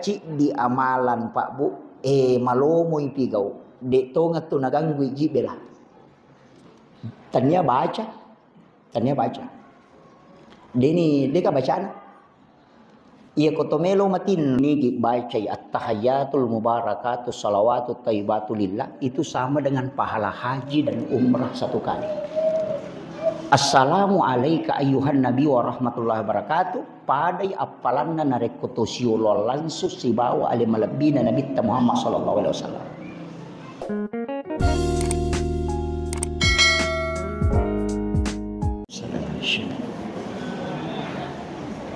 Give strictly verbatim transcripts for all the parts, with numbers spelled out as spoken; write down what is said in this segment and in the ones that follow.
ciddi amalan, Pak Bu, eh, malomoi pigau. Dek tongeng tu naganggui jibela. Tania baca, tania baca. Deni deka bacana. Iya ko to melo matin nigi bacai attahiyatul mubarakatus salawatut thayyibatu lillah, itu sama dengan pahala haji dan umrah satu kali. Assalamu alaika ayyuhan nabi wa rahmatullahi wabarakatuh. Padai appalanna narekko to siolo langsung sibawa ale malebbina Nabitta Muhammad sallallahu alaihi wasallam.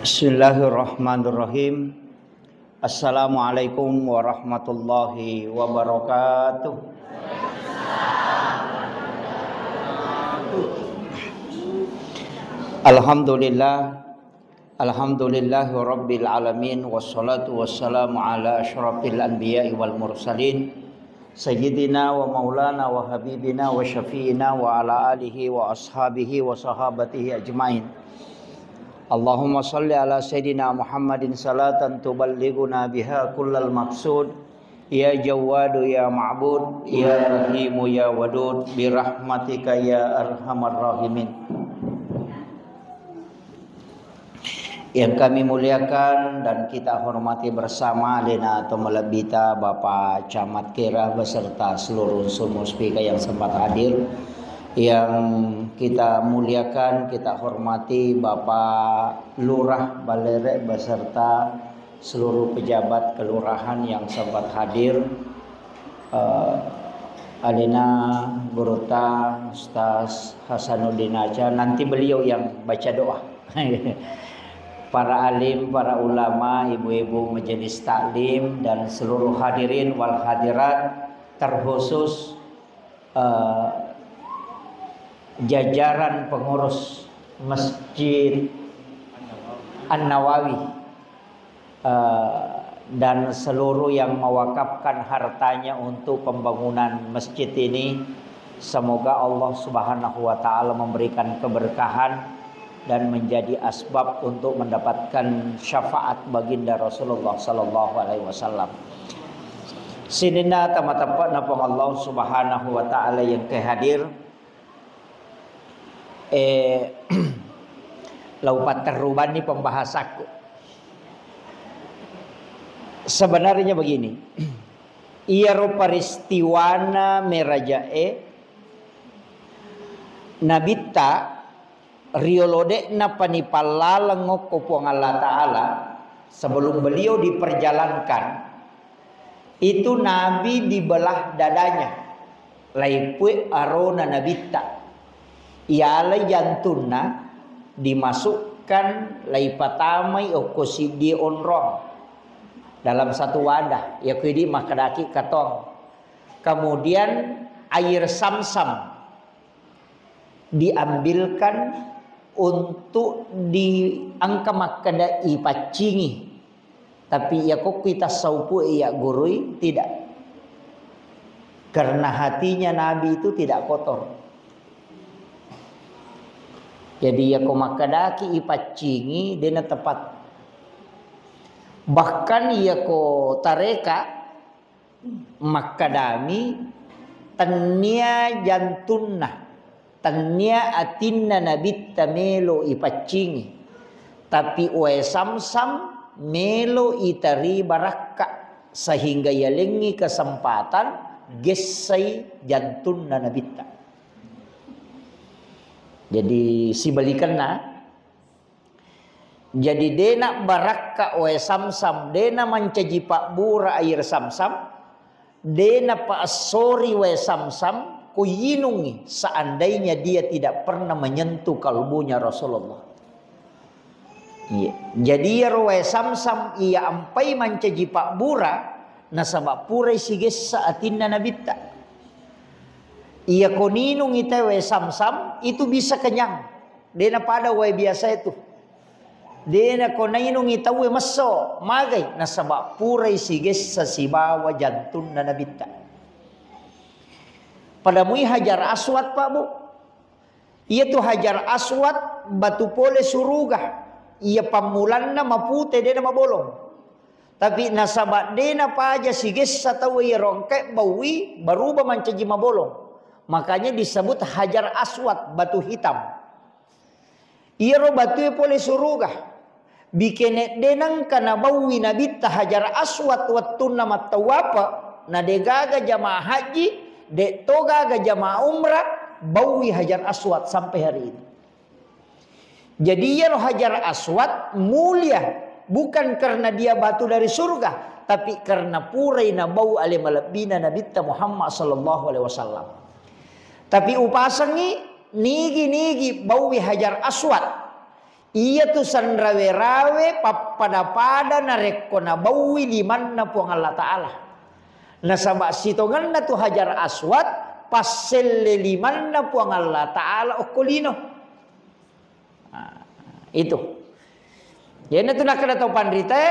Bismillahirrahmanirrahim. Assalamualaikum warahmatullahi wabarakatuh. Alhamdulillah. Alhamdulillahi rabbil alamin, wassalatu wassalamu ala asyrafil anbiya'i wal mursalin, sayyidina wa maulana wa habibina wa syafi'ina wa ala alihi wa ashabihi wa sahabatihi ajmain. Allahumma salli ala sayyidina Muhammadin salatan tuballighuna biha kullal maqsud. Ya Jawwadu ya Ma'bud, ya Rahimu ya Wadud, birahmatika ya arhamar rahimin. Yang kami muliakan dan kita hormati bersama, alena to malebbita Bapak Camat Kera beserta seluruh unsur muspika yang sempat hadir. Yang kita muliakan, kita hormati Bapak Lurah Balere beserta seluruh pejabat kelurahan yang sempat hadir, eh, alena Gurutta Ustaz Hasanuddin Aca, nanti beliau yang baca doa. Para alim, para ulama, ibu-ibu majelis taklim, dan seluruh hadirin wal hadirat, terkhusus eh, jajaran pengurus Masjid An-Nawawi, eh, dan seluruh yang mewakafkan hartanya untuk pembangunan masjid ini, semoga Allah Subhanahu wa Ta'ala memberikan keberkahan dan menjadi asbab untuk mendapatkan syafaat baginda Rasulullah sallallahu alaihi wasallam. Sininna tamateppa'na Puang Allah Subhanahu wa Ta'ala yang kehadir, eh, lau patterrubanni pembahasaku. Sebenarnya begini, iyaro peristiwana meraja'e Nabitta riolo de'na panipallaleng okko Puang Allah Ta'ala, sebelum beliau diperjalankan, itu Nabi dibelah dadanya, laipue arona Nabitta, ialai jantunna, dimasukkan, laipatamai okko siddie onrong dalam satu wadah, yakudi makkedaki katong. Kemudian air samsam diambilkan untuk diangka makkeda ipaccingi. Tapi iya kokki tassaupu iya gurui, tidak. Karena hatinya Nabi itu tidak kotor. Jadi iya ko makkedaki ipaccingi, dena tepat. Bahkan iya ko tareka, makkedami, tennia jantunna, tennia atinna Nabitta melo ipaccingi, tapi wae samsam melo itari barakka, sehingga yalengngi kesempatan gessai jantunna Nabitta. Jadi sibalikenna, jadi dena barakka wae samsam, dena mancaji pabbura air samsam, dena paessori wae samsam, kuyinungi seandainya dia tidak pernah menyentuh kalbunya Rasulullah. Iya. Jadi iyaro wae samsam iya ampai mancaji pabbura, nasaba purai sigessa atinna Nabitta. Iya ko ninungi te wae samsam, itu bisa kenyang. Dena pada wae biasa itu. Dena ko nainungi tauwe messo, magai, nasaba purai sigessa sibawa jantunna Nabitta. Pada mui Hajar Aswad, Pak Bu. Iyatu Hajar Aswad batu pole suruga. Iya pammulanna mapute, dena mabolong. Tapi nasaba de napaja sigessa tau iyaro engkae baui, baruba mancaji mabolong. Makanya disebut Hajar Aswad, batu hitam. Iyaro batue pole suruga. Bikene de nengka nabaui Nabitta Hajar Aswad wettunna mattawape, na de gaga jamaah haji, de to gaga jamaah umrah, baui Hajar Aswad sampai hari ini. Jadi iyaro Hajar Aswad mulia, bukan karena dia batu dari surga, tapi karena purai nabau ale malebbina Nabitta Muhammad sallallahu alaihi wasallam. Tapi upasengi nigi-nigi baui Hajar Aswad. Iyatu sanrawe-rawe pappada-pada narekko nabaui limanna Puang Allah Ta'ala. Nasaba sitongenna tu Hajar Aswad passelle limanna Puang Allah Ta'ala okko lino. Nah, itu. Iyanatu nakkeda tau panritae,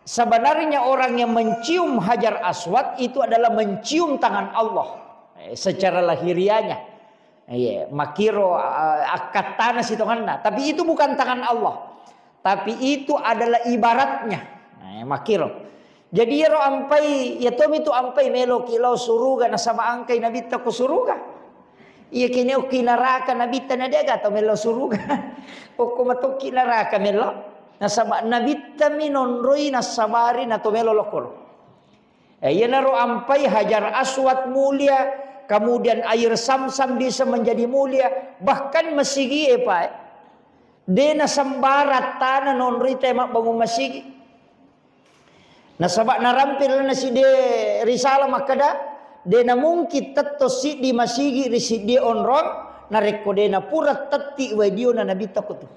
sebenarnya orang yang mencium Hajar Aswad itu adalah mencium tangan Allah, eh, secara lahiriahnya. Iya, makkiro, eh, akkattana sitongenna. Tapi itu bukan tangan Allah. Tapi itu adalah ibaratnya. Nah, makkiro. Jadi iyaro ampai, iya tomi tu ampai meloki lao suruga nasaba engkai Nabitta ko suruga. Iya kene okki naraka Nabitta na de gaga tau melo suruga. Okko matokki naraka melo. Nasaba Nabitta mi nonroi nassabari na to melo lokoro. Eh, iyanaro ampai Hajar Aswad mulia, kemudian air Samsam bisa menjadi mulia, bahkan masigie, Pak. De nasembarang tana nonroi te mabbangung masigi. Nasaba narampil na siddi risalah makkeda, de namungkin tetto siddi masigi ri siddi onrong, narekko de napura tetti wae diona Nabitta ko tu.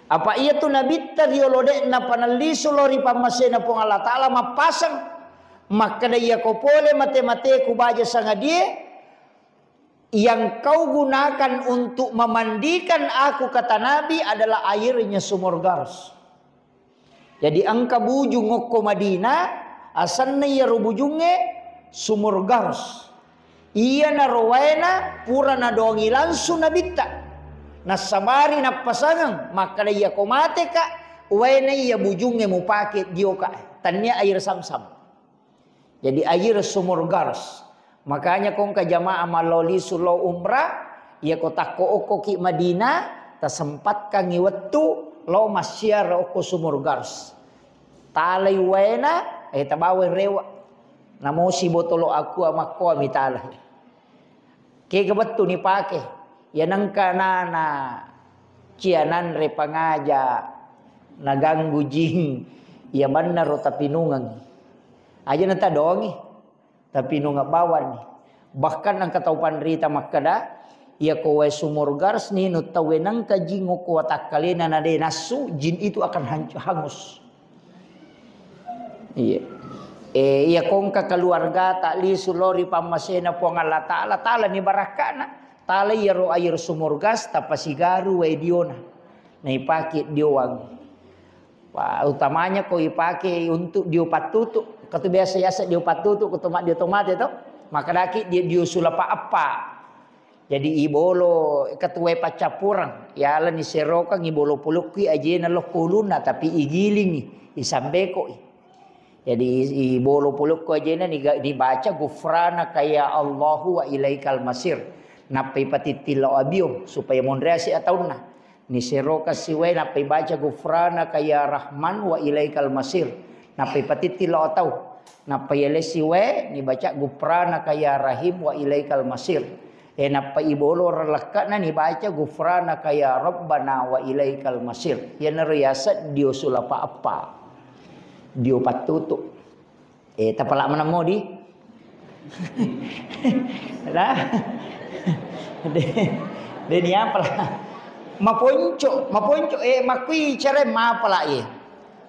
Apa iyatu Nabitta riolo de'na panellisu lao ri pammasena Puang Allah Ta'ala mappaseng. Makkeda, iyako pole mate-mateku baja sangadie, yang kau gunakan untuk memandikan aku, kata Nabi, adalah airnya sumur Gars. Jadi engka bujung okko Madinah, asenna iyaro bujungnge Sumur Gars. Iyanaro waena pura nadoangi langsung Nabitta. Nassabari nappasangeng, makkeda, iyako mateka, waena iya bujungnge mupake dioka. Tannia air Samsam. Jadi air Sumur Gars. Makanya ko engka jamaah mallao lisu lao umrah, iyako takko okkoki Madinah, tasempatkangngi wettu lao massiara okko Sumur Gars. Talai waena, eh, tabawai rewa. Namosi botolo aqua makkoa mitalai. Kega wettu nipake. Iya nengka nana cia nanre pangaja naganggu jing. Iya bannaro tapinungeng. Aja natadongi. Tapinungeng bawanni. Bahkan engka tau panrita makkeda, iyako wae Sumur Gars ninung tauwe nengka jing okko watakkalena na de nassu, jin itu akan hancu-, hangus. Iya. Eh, iyako engka keluargata lisu lao ri pammasena Puang Allah Ta'ala, talani barakkana, tala iyaro air Sumur Gars tapasigaru wae diona. Naipake diowangngi. Wah, utamanya ko ipake untuk dio pattutu. Katu biasa yaseng dio pattutu, ko toma-, dio tomate to. Makkedaki dio, dio sulapa eppa. Jadi ibolo ketuai paccappureng. Yalani serokang ibolo pulukki ajena lokko ulunna, tapi igilingi, isambekoi. Jadi i-, ibolo pulukku ajena niga-, dibaca gufranaka ya Allahu wa ilaikal masir. Nappai patittillau abio supaya monreasi ataunna. Niseroka siwae nappai baca gufranaka ya Rahman wa ilaikal masir. Nappai patittillau atau. Nappai yalessi wae nibaca gufranaka ya Rahim wa ilaikal masir. E, nappa ibolo rellekke'na nibaca gufranaka ya Rabbana wa ilaikal masir. Iyanaro yaseng dio sulapa eppa. Dio pattutu. E, tapala maneng modi. Nah. De, de ni apala. Maponco, maponco, e, makkui cere mapala, e.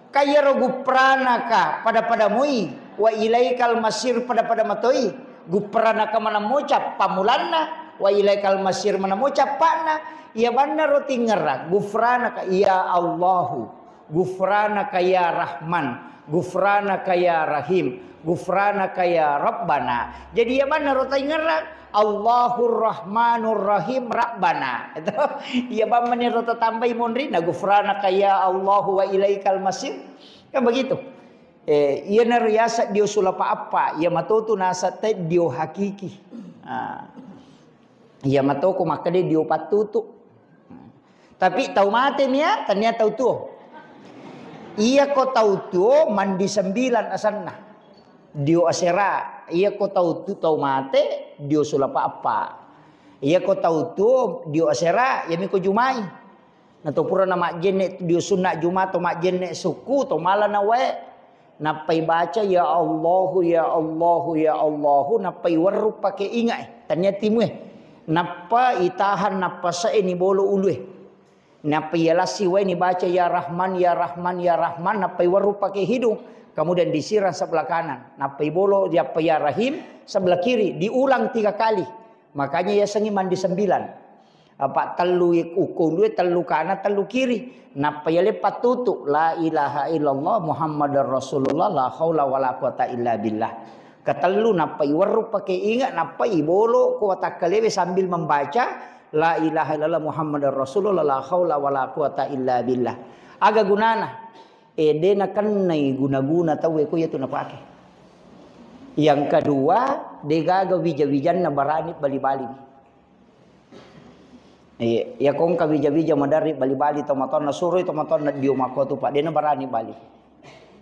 Kaiyaro gufranaka pada-pada moi, wa ilaikal masir pada-pada matoi, gufranaka maneng mo cappa mulanna, wa ilaikal masir maneng mo cappana, iya bannaro tingerang, gufranaka ya Allahu, gufranaka ya Rahman, gufranaka ya Rahim, gufranaka ya Rabbana. Jadi iya bannaro tingerang, Allahur Rahmanur Rahim Rabbana. Itu, iya bang meniro tatambai monrinna, gufranaka ya Allahu wa ilaikal masir. Kan begitu. Eh, iyanaro yaseng dio sulapa appa, iya matotu naseng te dio hakiki. Ah. Iya matoko makkeda dio pattutu. Tapi tau mate nia, tania tau tuo. Iya ko tau tuo mandi sembilan asanna. Dio asera. Iya ko tau tu tau mate, dio sulapa appa. Iya ko tau tuo dio asera, iyami ko jumai. Na to pura na majjenne dio sunna juma to majjenne sukku to mala na wae. Nappai baca, "Ya Allahu, ya Allahu, ya Allahu," nappai werru pake inga e, tania timue. Nappa itahan, nappa se'e ni bolo ulue. Nappa iya lassi wae ni baca, "Ya Rahman, ya Rahman, ya Rahman," nappai werru pake hidung. Kemudian disiram sebelah kanan. Nappai bolo, yappa, "Ya Rahim," sebelah kiri. Diulang tiga kali. Makanya yasengngi mandi sembilan. Apa tellu ukko ulue, tellu kana, tellu kiri. Nappa yale pattutu, "La ilaha illallah Muhammadar Rasulullah, la haula wala quwata illa billah." Katellu nappa iwerru pake inga, nappa ibolo ko watakkalewe sambil membaca, "La ilaha illallah Muhammadar Rasulullah, la haula wala quwata illa billah." Aga gunana? Eh, de nakennai guna-guna tauwe ko iyatu napake. Yang kedua, degaga wija-wijanna barani bali-bali. Iya, iya ko engka wija-wija maderri bali-bali tomatoanna, suroi tomatoanna dio makkotu, Pak, de nabarani bali.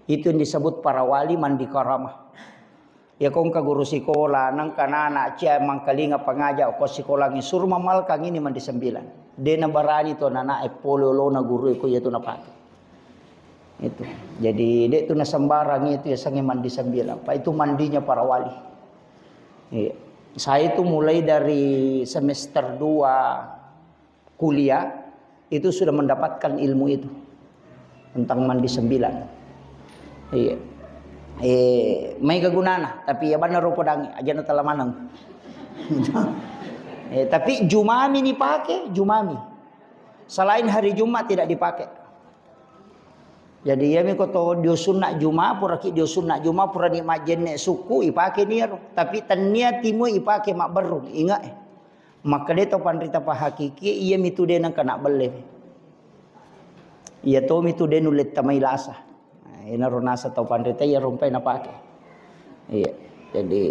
Itu yang disebut para wali mandi karamah. Iya ko engka guru sikola, nengka nana cia mangkalinga pangaja ko sikolangi, suru mamalkang ini mandi sembilan. De nabarani to nana e pole olona guru e ko iyatu napake. Itu. Jadi, de tu nasembarang itu yasengnge mandi sembilan. Pak, itu mandinya para wali. Iya. Saya itu mulai dari semester dua kuliah, itu sudah mendapatkan ilmu itu. Tentang mandi sembilan. Iya. Eh, maega gunana, tapi iya banna ro podangi, ajana tala maneng. Eh, tapi jumami ni pake, jumami. Selain hari Jumat tidak dipakai. Jadi, iyami ko to dio sunna juma, puraki dio sunna juma, purani majjenne sukku, ipake ni iyaro. Tapi tennia timue ipake mabberrung, inga e. Makkeda to panrita pahakiki, iyami tu de nengka nabbelle. Iya tomi tu de nulle tamai lasa. Nah, inaro nasa tau panrita iya rompai napake. Iya. Jadi,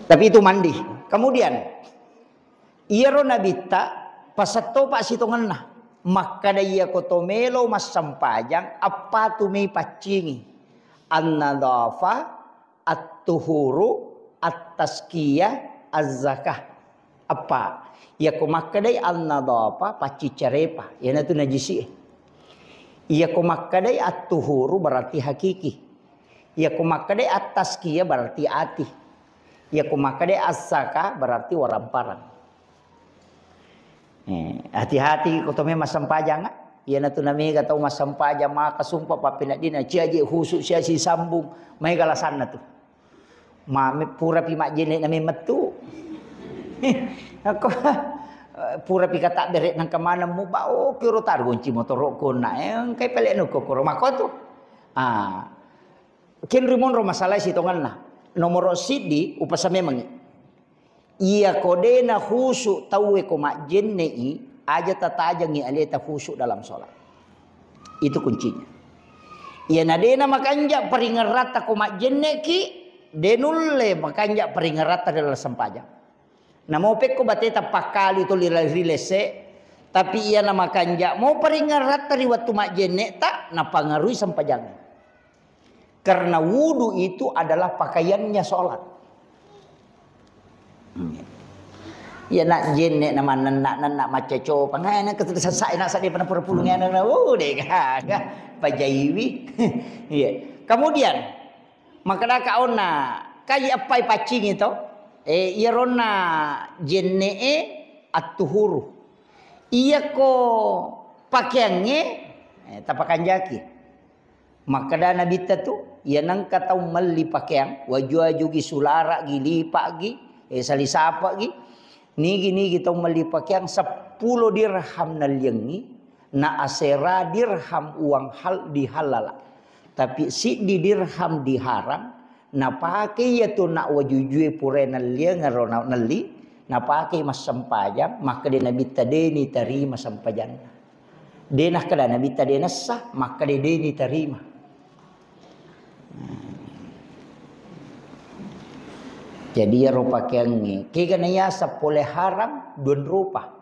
tapi itu mandi. Kemudian, iyaro nabitta pasettopa sitongenna. Makkeda, iyako to melo massempajang, eppa tu mei paccingi. An-nadhafa, at-tuhuru, at-tazkiyah, az-zakah. Eppa. Iyako makkedai an-nadhafa, paccing carepa. Iyanatu najisi e. Iyako makkedai at-tuhuru berarti hakiki. Iyako makkedai at-tazkiyah berarti ati. Iyako makkedai az-zakah berarti waramparang. Eh, hati-hati ko to memang massempajang, ah. Iyanatu namega tau massempajang maka sumpah pappeneddinna ciaji khusu sia sisambung. Maega lasanna tu. Mame purapi majjenne na memettu. Ako, purapi katabbere nangka maneng muba, oh, kiro tar gonci motoro konna, eh, engkai pele nu kokoro makotu. Ah, kenri monro masalah sitongenna. Nomoro siddi upasa memangi. Iya ko de na khusu tauwe ko majjenne'i, aja tatajengi aleta khusu dalam sholat. Itu kuncinya. Iya na de na makanja paringeratta ko majjenneki, de nulle makanja paringeratta dalam sempajang. Namo pekko bateta pakkali to lila-, rilese, tapi iya na makanja mo paringeratta ri wettu majjenne ta napangarui sempajang. Karena wudu itu adalah pakaiannya sholat. Hmm. Ya, nak jenne na manenna, nak macca copa. Ngai na ketu sasa, nak sadi pada pura pulung ya, na, oh, deh, gaga. Pajaiwi. Iya. Kemudian, makkedaka onna, kai appai paccing itu? Eh, iya ronna jenne e at-tuhuru. Iya ko pakeangnge, eh, tapakanjaki. Makkeda Nabitta tu, iya nengka tau melli pakeang, waju-wajugi, sulara'gi, lipa'gi, eh, salisapa'gi, nigi-nigi tau melli pakeang seppulo dirham nalliangngi, na asera dirham uang hal-, dihallala. Tapi siddi dirham diharang, napake iya tu na wajujue pura nalliang ero na-, nelli, napake massempajang, makkeda Nabitta deni tarima sempajanna. De' nakkeda Nabitta de' nessa, makkeda de' niterima. Jadi iyaro pakeangnge, kega na iyaseng pole haram, duang rupa.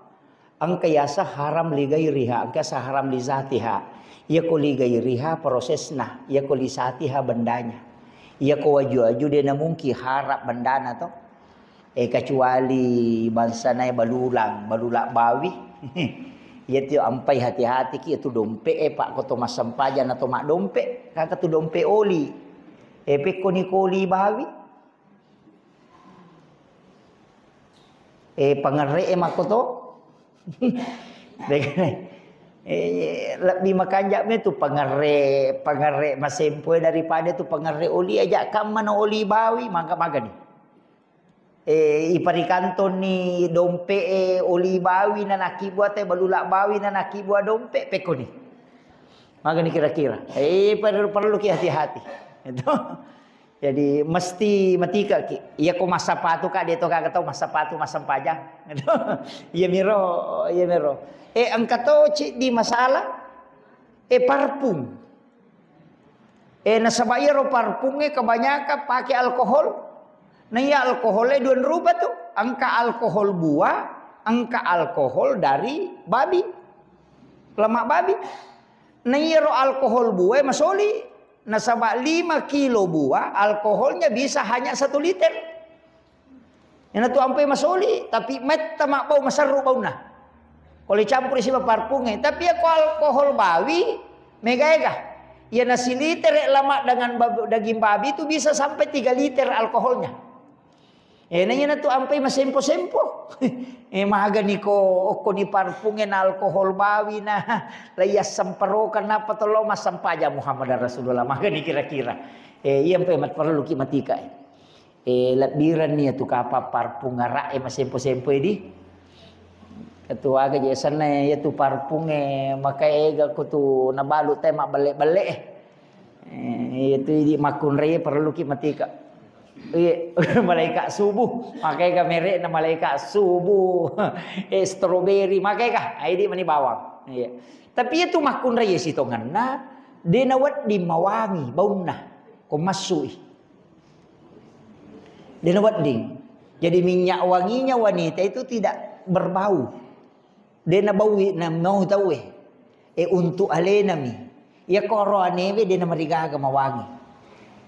Engka iyaseng haram li ghairiha, engka iyaseng haram li zatiha. Iyako li ghairiha prosesna, iyako li zatiha bendanya. Iyako waju-waju de' namungki haram bendana to. Eh, kecuali bangsana balulang, balulang bawi. Iyatu ampai hati-hatiki, iyatu dompe' e, Pak, ko to massempajang atau maddompe', kaka tu dompe' oli. Eh, pekkoni ko oli bawi. Eh, pangerre' e makko to. Eh, lebbi makanja' me tu pangerre', pangerre' masempo e daripada tu pangerre' oli, aja' kammana oli bawi, mangga-, magani. Eh, iparikantonni dompe' e oli bawi na nakibbua te, balula' bawi na nakibbua dompe', pekkoni. Magani kira-kira. Eh, perlu, perlu ki hati-hati. Itu. Jadi, mesti matikaki. Iya ko massapatu ka, de' to gaga tau massapatu massempajang. Iya miro, iya miro. Eh, engka to ciddi masalah. Eh, parfum. Eh, nasaba' iyaro parfum e kebanyakan pake alkohol. Nah, iya alkohol e duang rupa tu. Engka alkohol buah, engka alkohol dari babi. Lemak babi. Nah, iyaro alkohol buah e masoli. Nasaba' lima kilo buah, alkoholnya bisa hanya satu liter. Iyana tu ampai masoli, tapi metta mabbau, maserru baunna. Ko le campur siba parfum e, tapi iya ko alkohol bawi, mega-ega. Iyana siliter lemak dengan bab-, daging babi itu bisa sampai tiga liter alkoholnya. Eh, na iyana tu ampai masempo-sempo. Eh, magani ko, okko ni parfum e na alkohol bawi na, la iya semperokan napa tollo massempajang Muhammad Rasulullah. Magani kira-kira. Eh, iya ampai mat-, perlu ki matika, eh. Eh, lebbirenni iyatu kapang parfum araq e masempo-sempo e di. Ketua aga je senna iyatu parfum e, maka ega kutu nabalu te mabbelle-belle e. Eh, iyatu idi makkunrai perlu ki matika. Iya, malaikat subuh, maka ega merekna malaikat subuh. Eh, strawberry, maka ega, ah, idi mani bawang. Iya. Tapi iyatu makkunrai sitongenna, de nawedding mawangi baunna ko massui. De nawedding. Jadi minyak wanginya wanita itu tidak berbau. De nabaui, namau tauwe. E, untuk alenami. Iya ko aroanewe de namarigaga mawangi.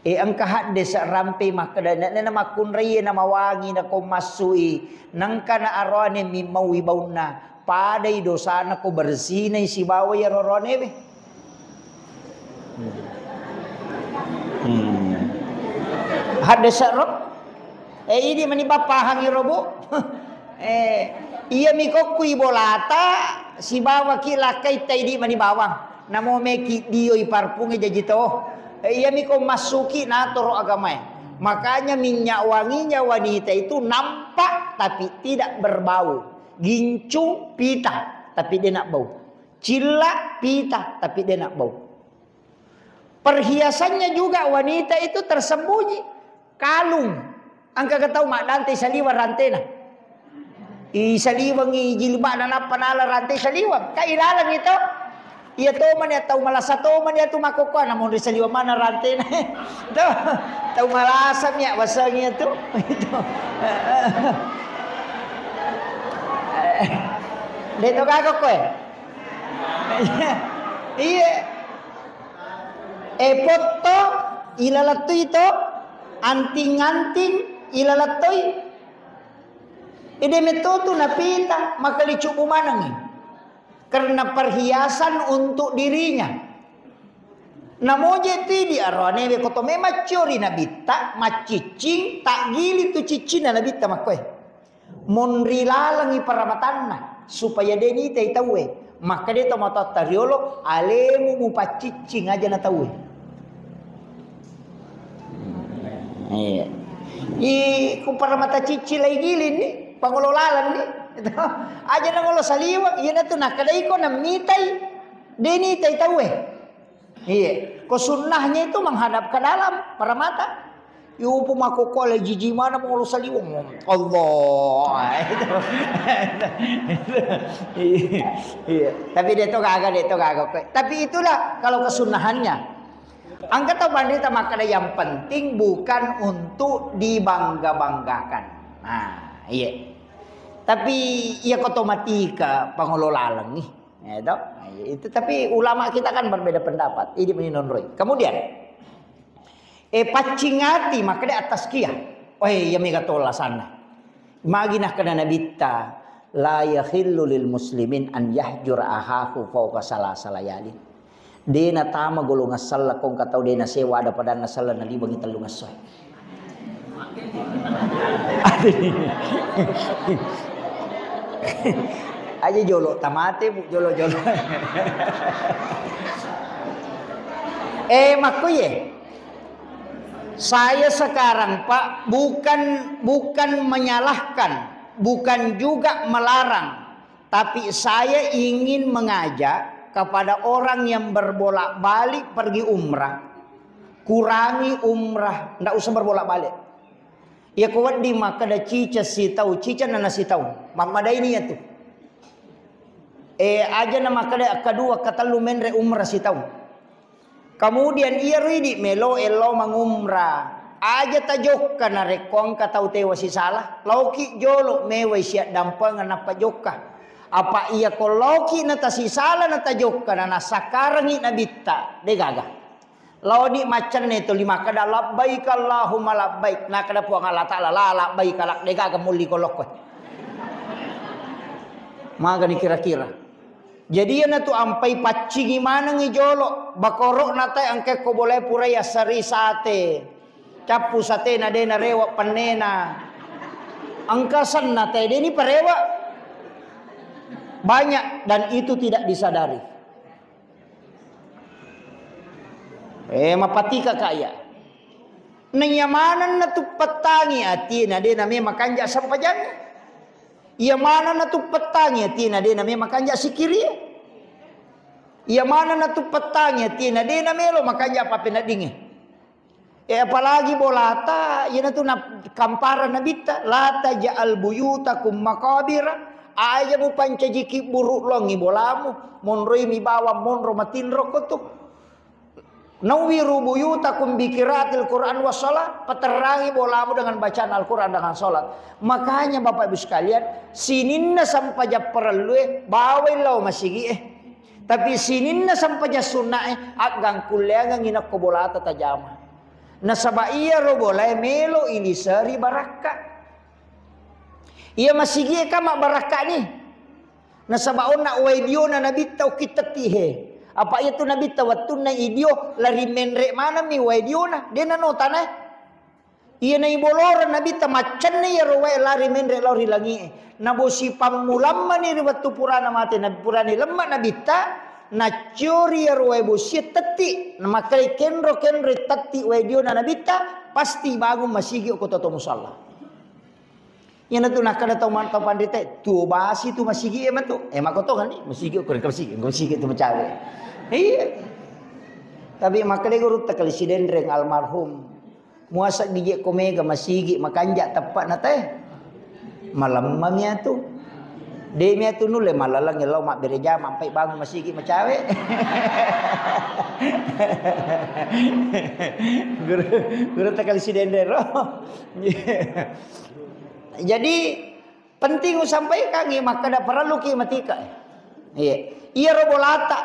E, engka haddese rampe makkeda, na, na, na makkunrai na mawangi na ko massui. Nangka na aroane mi maui baunna. Padai dosana ko bersinai sibawa iyaro aroanewe. Hmm. Haddese ro? Eh, idi mani bappahangi ro, Bu. Eh, iya mi kokkui bolata, sibawa ki lakkai ta idi mani bawang. Namo meki dioi parfum e jaji to. Eh, iya mi ko massuki natoro agamae. Makanya minyak wanginya wanita itu nampak tapi tidak berbau. Gincu pita, tapi de nabau. Cilla pita, tapi de nabau. Perhiasannya juga wanita itu tersembunyi. Kalung. Engka ga tau maddante saliweng rantena. I saliwengi jilbabna nappa nala rante saliweng. Ka ilalengi to. Iya tomani tau malasa tomani atu makkokkoe namonri saliweng mana rantena. To. Tau malasa mi wassengi atu. Itu. De to gaga koe. Iya. E potto, ilalettui to, anting-anting, ilalettui. Ede metto tu napita, maka licubbu manengi. Karena perhiasan untuk dirinya. Namoje tu di aroanewe koto memang ciori nabitta, maccicing, taggili tu ciccinna nabitta makkoe. Monri lalengi paramatanna supaya de nitai tauwe. Makkeda tomatoatta riolo, alemu mupacciccing aja na tauwe. Iya. I ku paramata cicci lai gilinni, pangolo lalenni. Aja nangolo saliweng, iyanatu nakkedaiko namitai. De nitai tauwe. Iya. Ko sunnahnya itu menghadap ke dalam paramata. Yupu makkokkoe, jiji mana molo saliweng. Allah. Iya. Tapi de' to gaga, de' to gaga. Tapi itulah kalau kesunnahannya. Engka tau panrita makkeda yang penting bukan untuk dibangga-banggakan. Nah, iya. Tapi iya ko to mati ke pangolo laleng nih. Ya, toh? Nah, itu tapi ulama kita kan berbeda pendapat. Ini menonroi. Kemudian, eh, paccing ati makkeda at-tazkiyah. Oh, iya mega tola sana. Magi nakkeda Nabitta, "La yahillu lil muslimin an yahjura ahahu fauqa salasa layalin." De' natama golongan selleng ko engka tau de' nasewa ada padanna selleng nalibangi tellung essoe. Aja jolo tamate, Bu, jolo-jolo. Eh, makkuye. Saya sekarang, Pak, bukan, bukan menyalahkan, bukan juga melarang, tapi saya ingin mengajak kepada orang yang berbolak-balik pergi umrah, kurangi umrah, ndak usah berbolak-balik. Iya ko wedding makkeda cica sitau, cica nana sitau, mammadaini iyatu. Eh, aja na makkeda kedua, ketellu menre umrah sitau. Kemudian iyaro idi melo ello mangumrah. Aja tajokka narekko engka tau tewa sisala. Laoki jolo mewai siaddampengeng nappa jokka. Apa iya ko laoki natasisala natajokka na nasakkarengi nabitta. De' gaga. Laoni maccenne tuli makkeda, "Labbaik Allahumma labbaik." Nakkeda Puang Allah Ta'ala, "La labbaik, la, de' gaga mulli ko lokko." Magani kira-kira. Jadi iyanatu ampai paccingi manengngi jolo, bakoro'na tae engka ko bolae purai assari sate. Cappu satena de' narewe' pennena. Engka senna tae de' ni parewe'. Banyak dan itu tidak disadari. Eh, mapatika kaya. Naiya manenna tuppettangi atina de' name makanja sempajangnge. Iya manenna tuppettangi atina de' name makanja sikirie. Iya manenna tuppettangi atina de' namelo makanja pappeneddingnge. Eh, apalagi bolata, iyanatu na-, kampara nabitta, "La taj'al buyutakum maqabira." Aja mupancaji kibburu' longi bolamu, monroi mi bawang monro matinro ko tu. "Nawwiru buyutakum bi qiraatil Qur'an was shalah." Paterrangi bolamu dengan bacaan Al-Quran, dengan salat. Makanya Bapak Ibu sekalian, sininna sempajang parellue bawai lao masigi'e. Tapi sininna sempajang sunnae, aggangkulleangengngi nakko bolata tajama. Nasaba iyaro bolae melo iliseri barakka. Iya masigi'e ka mabbarakka ni. Nasaba onna wae diona nabitta ukki tetti he. Apa iyatu nabitta wettunna idio lari menre manenni wae diona, de' nano tanae. Iyana iboloreng nabitta maccenne iyaro wae lari menre lao ri langi'e. Nabosi pammulammani ri wettu purana mate, na-, purani lemma nabitta, nacciori iyaro wae bosie tetti, namakkai kenro-kenro tetti wae diona nabitta, pasti bangun masigi okko toto musalla. Iyanatu nakkeda tau man-, tau panrita, "Tuo basi tu masigi e matu." Eh, makkotongeng ni, masigi okko, engka masigi, engka masigi tu macawe. Iya. Tapi makkeda gurutta Kali Sidenreng almarhum, "Muaseng gije ko mega masigi makanja teppa na te." Malemmami atu. De' mi atu nulle malaleng lao mabbere jama ampai bangun masigi macawe. Guru, gurutta Kali Sidenreng ro. Jadi, penting usampaikangngi, makkeda parelluki matika. Iya. Iyaro bolata.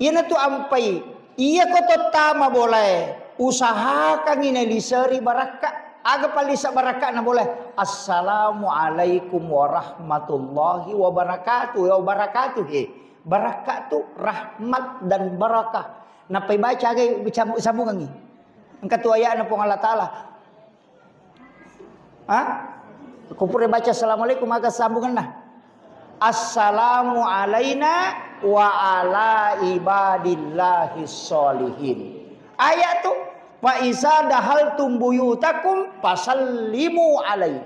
Iyanatu ampai. Iya ko tottama bolae, usahakangngi naliseri barakka. Aga pallisa barakkana bolae? "Assalamualaikum warahmatullahi wabarakatuh." Ya, wabarakatuh, he. Barakka tu rahmat dan barakah. Nappai baca aga sambungangngi. Engka tu ayatna Puang Allah Ta'ala. Ha? Ko pura baca assalamualaikum, aga sambunganna? "Assalamu alaina wa ala ibadillahis sholihin." Ayat tu, "Fa iza dahaltum buyutakum fasallimu alaihi."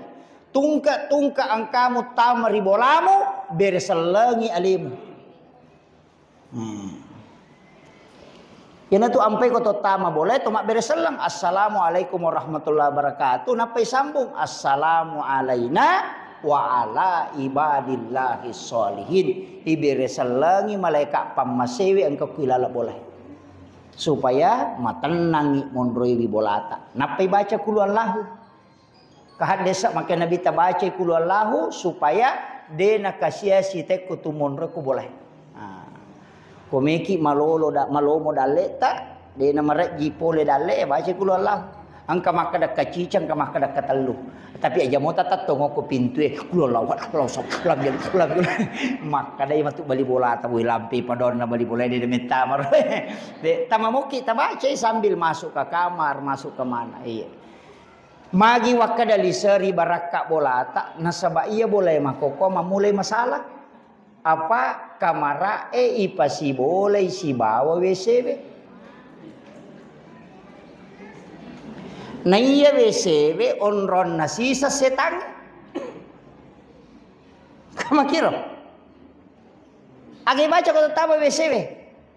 Tungke-tungke engkamu tama ri bolamu, bere sellengi alemu. Hmm. Iyanatu ampai ko to tama bolae to mabbere selleng, "Assalamualaikum warahmatullahi wabarakatuh." Nappai sambung, "Assalamu alaina wa ala ibadillahi sholihin." Ibere sellengi malaika pammasewe engka ku ilala bolae. Supaya matennangi monroiwi bolata. Nappai baca qul huwallahu. Kahaddesa maka Nabi tabacai qul huwallahu supaya de nakasiasi tekko tu monro ko bolae. Ah. Ko meki malolo da-, malomo dalleta, de namarejji pole dalle, ya bacai qul huwallahu. Engka makkeda kacicang, engka makkeda katellu. Tapi aja mota tattongo ko pintue, qul huwallahu ahad, Allahu samad, lam yalid, lam yulad. Makkeda iya matu bali bolata, woi lampe padonna bali bola de metta maro. De, tamamuki tabacai sambil masuk ke kamar, masuk ke mana. Iya. Magi wakkeda liseri barakka bolata, nasaba iya bolae makkokkoe mammulai masalah. Apa kamara'e ipasibolai sibawa W C W. Na iya W C W onronna sisa setang. Kamakiro. Aga baca ko tama W C W.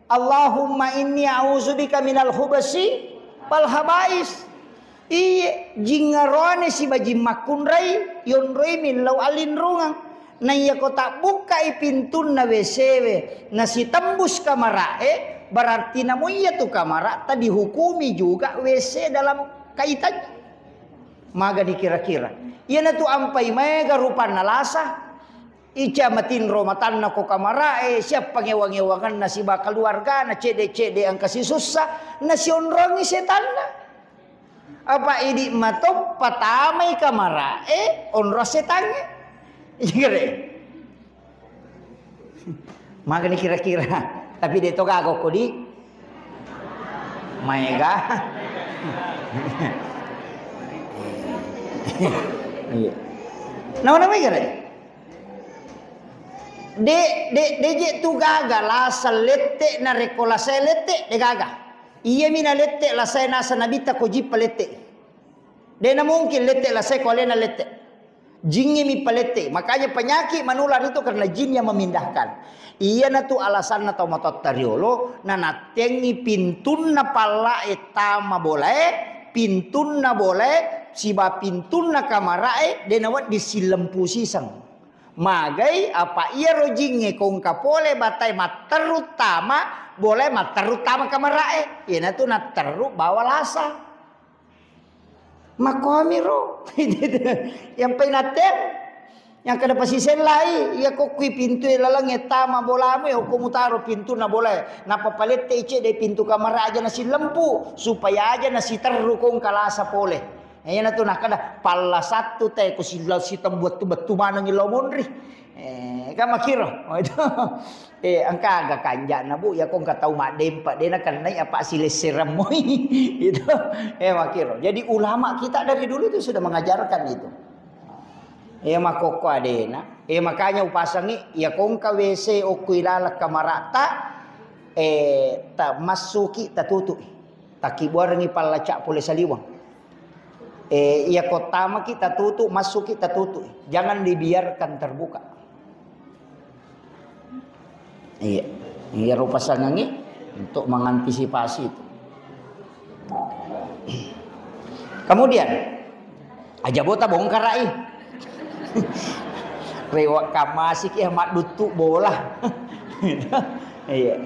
Allahumma inni a'udzubika minal khubasi wal khabais. Iye, jingngaroane siba jing makkunrai, yonroi millau allinrungeng. Na iya ko tabbukkai pintunna W C W, nasitembus kamara'e, berarti namo iya tu kamara'ta dihukumi juga W C dalam kaitannya. Maga dikira-kira. Iyanatu ampai maega rupanna lasa. Ica matinro matanna ko kamara'e, siap pangewa-ngewangenna siba keluargana, cedde-cedde engka sisussa, nasionrongi setanna. Apa idi matoppa patamai kamara'e, onro setangnge. Iya gare. Magani kira-kira. Tapi de to gaga ko di. Maega. Iya. Nawa-nawa gare. De, de, de je tu gaga lasa lette, narekko lasa lette, de gaga. Iyami na lette lasa nasa Nabitta ko jippa lette. De na mungkin lette lasa ko alena lette. Jingnge mi palette. Makanya penyakit menular itu karena jin yang memindahkan. Iyanatu alasanna tau matotta riolo, nanattengi pintunna pallae tama bolae, pintunna bolae, siba pintunna kamarae, de na wedding sillempu siseng. Magai apa iyaro jingnge kongka pole batae matterru tama, bolae matterru tama kamara'e. Iyanatu natterru bawa lasa. Makkuamiro. Yang painatteng, yang kada pasisellai, iya kokkui pintu lalengnge tama bolamu, ya okko mutaro pintunna bolae. Nappa palette ice de pintu kamara aja nasillempu, supaya aja nasiterru kongka lasa pole. Iyanatu nakkeda, "Palla sattu te, ko silla-, sitembuattu bettu manengngi lao monri." Eh, kan makkiro. Oh, itu. Eh, engka aga kanja'na, Bu? Ya, ko engka tau maddempa, de nakennai apa silessereng moi. Itu. Eh, makkiro. Jadi, ulama kita dari dulu itu sudah mengajarkan itu. Eh, makkokko adena. Eh, makanya upasangi, ya, ko engka W C okko ilaleng kamara'ta, eh, ta-, massuki tatutu'i. Takkibuarengngi pallaca pole saliweng. Eh, iya ko tamaki tatutu, massuki tatutu. Jangan dibiarkan terbuka. Iya. Iya rupa sangangi untuk mengantisipasi itu. Kemudian, aja bota bongkarai. Rewa kamasi ki madduttu bola. Iya.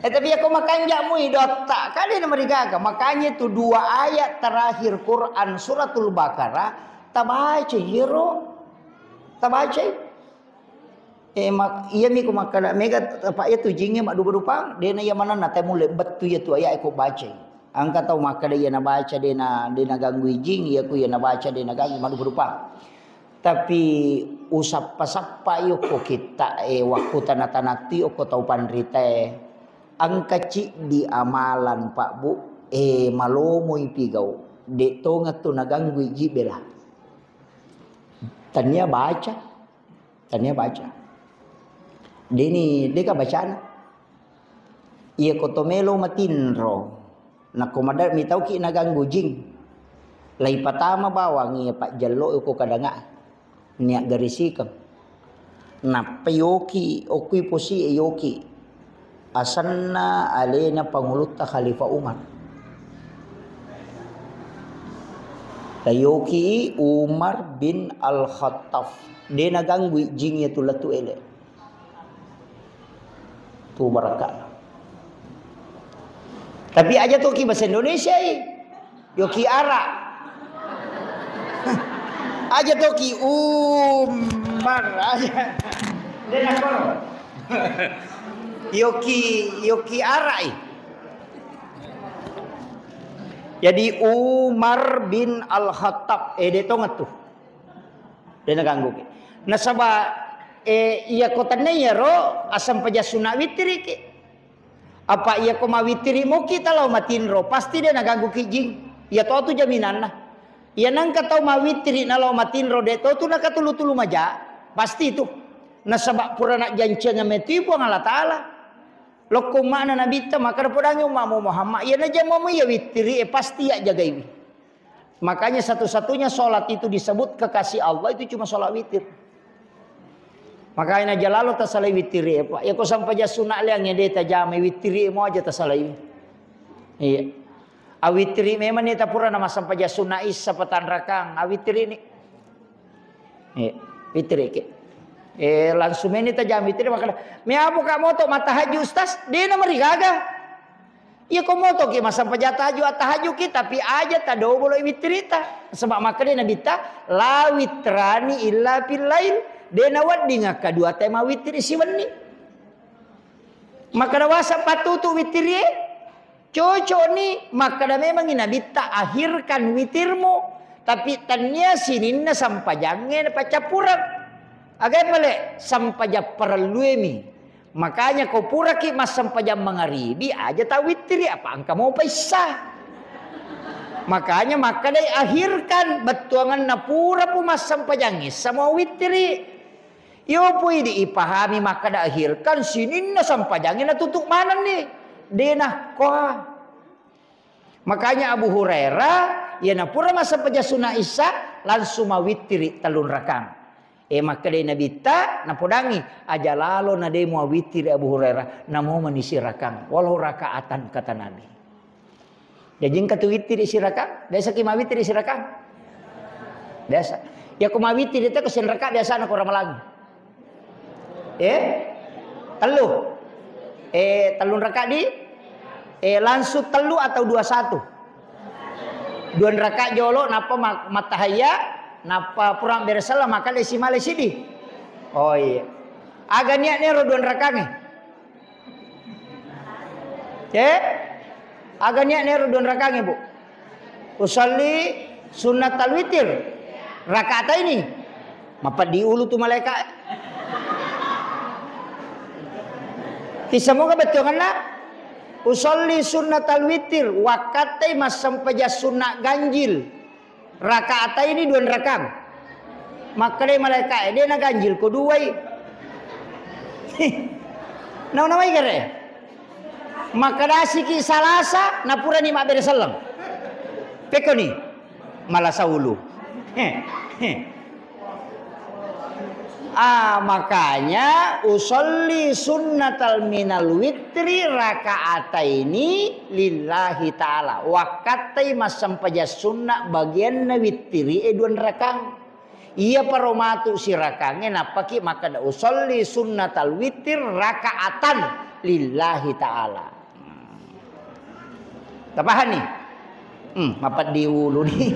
Eh, tapi ya ko makanja mui dotta, kali na marigaga. Makanya itu dua ayat terakhir Quran suratul Baqarah tabaca iyero. Tabaca. Eh, mak-, iya mi ko makkada mega apa iya tu jingnge maddupa-dupa, dena iya manenna tamulle bettu iya tu ayat ko baca. Engka tau makkada iya nabaca dena, dena ganggu jing, iya ku iya nabaca dena ganggu maddupa-dupa. Tapi usappa-sappa yokko kitta e wakku tana-tanattu yokko tau panritae. Engka ciddi amalan Pak Bu, e malomoi pigau. De tongeng tu naganggui jibela. Tania baca. Tania baca. Deni deka bacana. Iya ko to melo matinro. Nakko mada mitauki naganggu jing. Lai patama bawang iya pajjallo ko kadanga. Niat garisikeng. Nappa yoki, okui posi e yoki. Asenna alena pangulutta Khalifah Umar. Tayoki Umar bin Al-Khattab. De naganggui jing iya tu lettu ele. Tu barakka. Tapi aja toki bahasa Indonesia i. Yoki ara. Aja toki Umar aja. De nakono. Yoki, yoki ara i. Jadi Umar bin Al-Khattab, eh, de tonget tu. De naganggu ki. Nasaba, eh, iya ko tenne iyaro, asempajang sunna wittiri ki. Apa iya ko mawittiri moki talao matinro, pasti de naganggu ki jing. Iya to tu jaminanna. Iya nangka tau mawittiri nalao matinro de to tu nakatulu-tulu maja, pasti tu. Nasaba pura najjancengeng metui Puang Allah Taala. Lokko umma'na Nabitta, maka napodangi umma'mu Muhammad, iya najammamu iya wittiri, eh, pasti iya jagaiwi. Makanya satu-satunya sholat itu disebut kekasih Allah itu cuma sholat witir. Makanya naja lalo tasalai witir, ya, Pak. Ya, ko sampajang sunna liang, ya, de tajamai witir, ya, mau aja tasalai. Iya. Awitiri memang ni tapura nama sampajang sunna isya petang rakang. Awitiri ni. Eh, witiri ke. Eh, langsung meni tajam witiri makana. Me abu ka moto matahaju ustaz, de na marigaga. Iya ko moto ki masampajang tahaju, tahaju ki, tapi aja tadobolo witirita. Sebab makanya Nabi ta, "La witrani illa fil lail." De na wedding akka dua tema witiri siwenni. Maka wasa patutu witirie. Cocok ni, makkeda memangngi Nabitta, "Akhirkan witirmu," tapi tania sininna sampajangnge napaccappureng. Agai pale? Sampajang parelluemi. Makanya ko puraki massampajang mangaribi, aja tawittiri, apa engka mopa issa. Makanya makkedai, "Akhirkan," bettuanganna pura pu massampajang issa mau wittiri. Iyo pui diipahami makkeda akhirkan sininna sampajangnge natutu manenni. De nakkoa. Makanya Abu Hurairah, iya napura massempajang sunna isya, langsung mawittiri tellung rakang. Eh, makkedai Nabitta, napodangi, aja lalo na de muawittiri Abu Hurairah, namo mani sirakang, walau rakaatan, kata Nabi. Jaji engka tu wittiri sirakang? Biasa ki mawittiri sirakang? Biasa. Ya ko mawittiri te ko senraka biasana ko Ramalangi? Eh? Tellu. Eh, tellung raka di? Eh, langsung tellu atau dua satu? Dua raka jolo, nappa ma-, mattahayya, nappa purang beresella, maka lesi male sidi. Oh iya. Aga niat nero dua rakange? Eh? Aga niat nero dua rakange, Bu? Usalli sunnatal witir rakataini. Mapeddi ulu tu malaika. Tisamoga bettuanganna? Usalli sunnatal witir, wakkattai massempajang sunna ganjil. Rakaataini dua rakang. Makkedai malaika'e, "De' naganjil ko duai." Nauna mai gare. Makkedasiki Salasa, napurani mabbere selleng. Pekkoni? Malasa ulu. Ah, makanya usolli sunnatal minal witri rakaataini lillahi ta'ala. Wakkattai massempajang sunna bagianna wittiri e dua rakang. Iya paro matu sirakangnge nappaki makkeda usolli sunnatal witri rakaatan lillahi ta'ala. Tapahanni? Hmm, mapeddi uluni.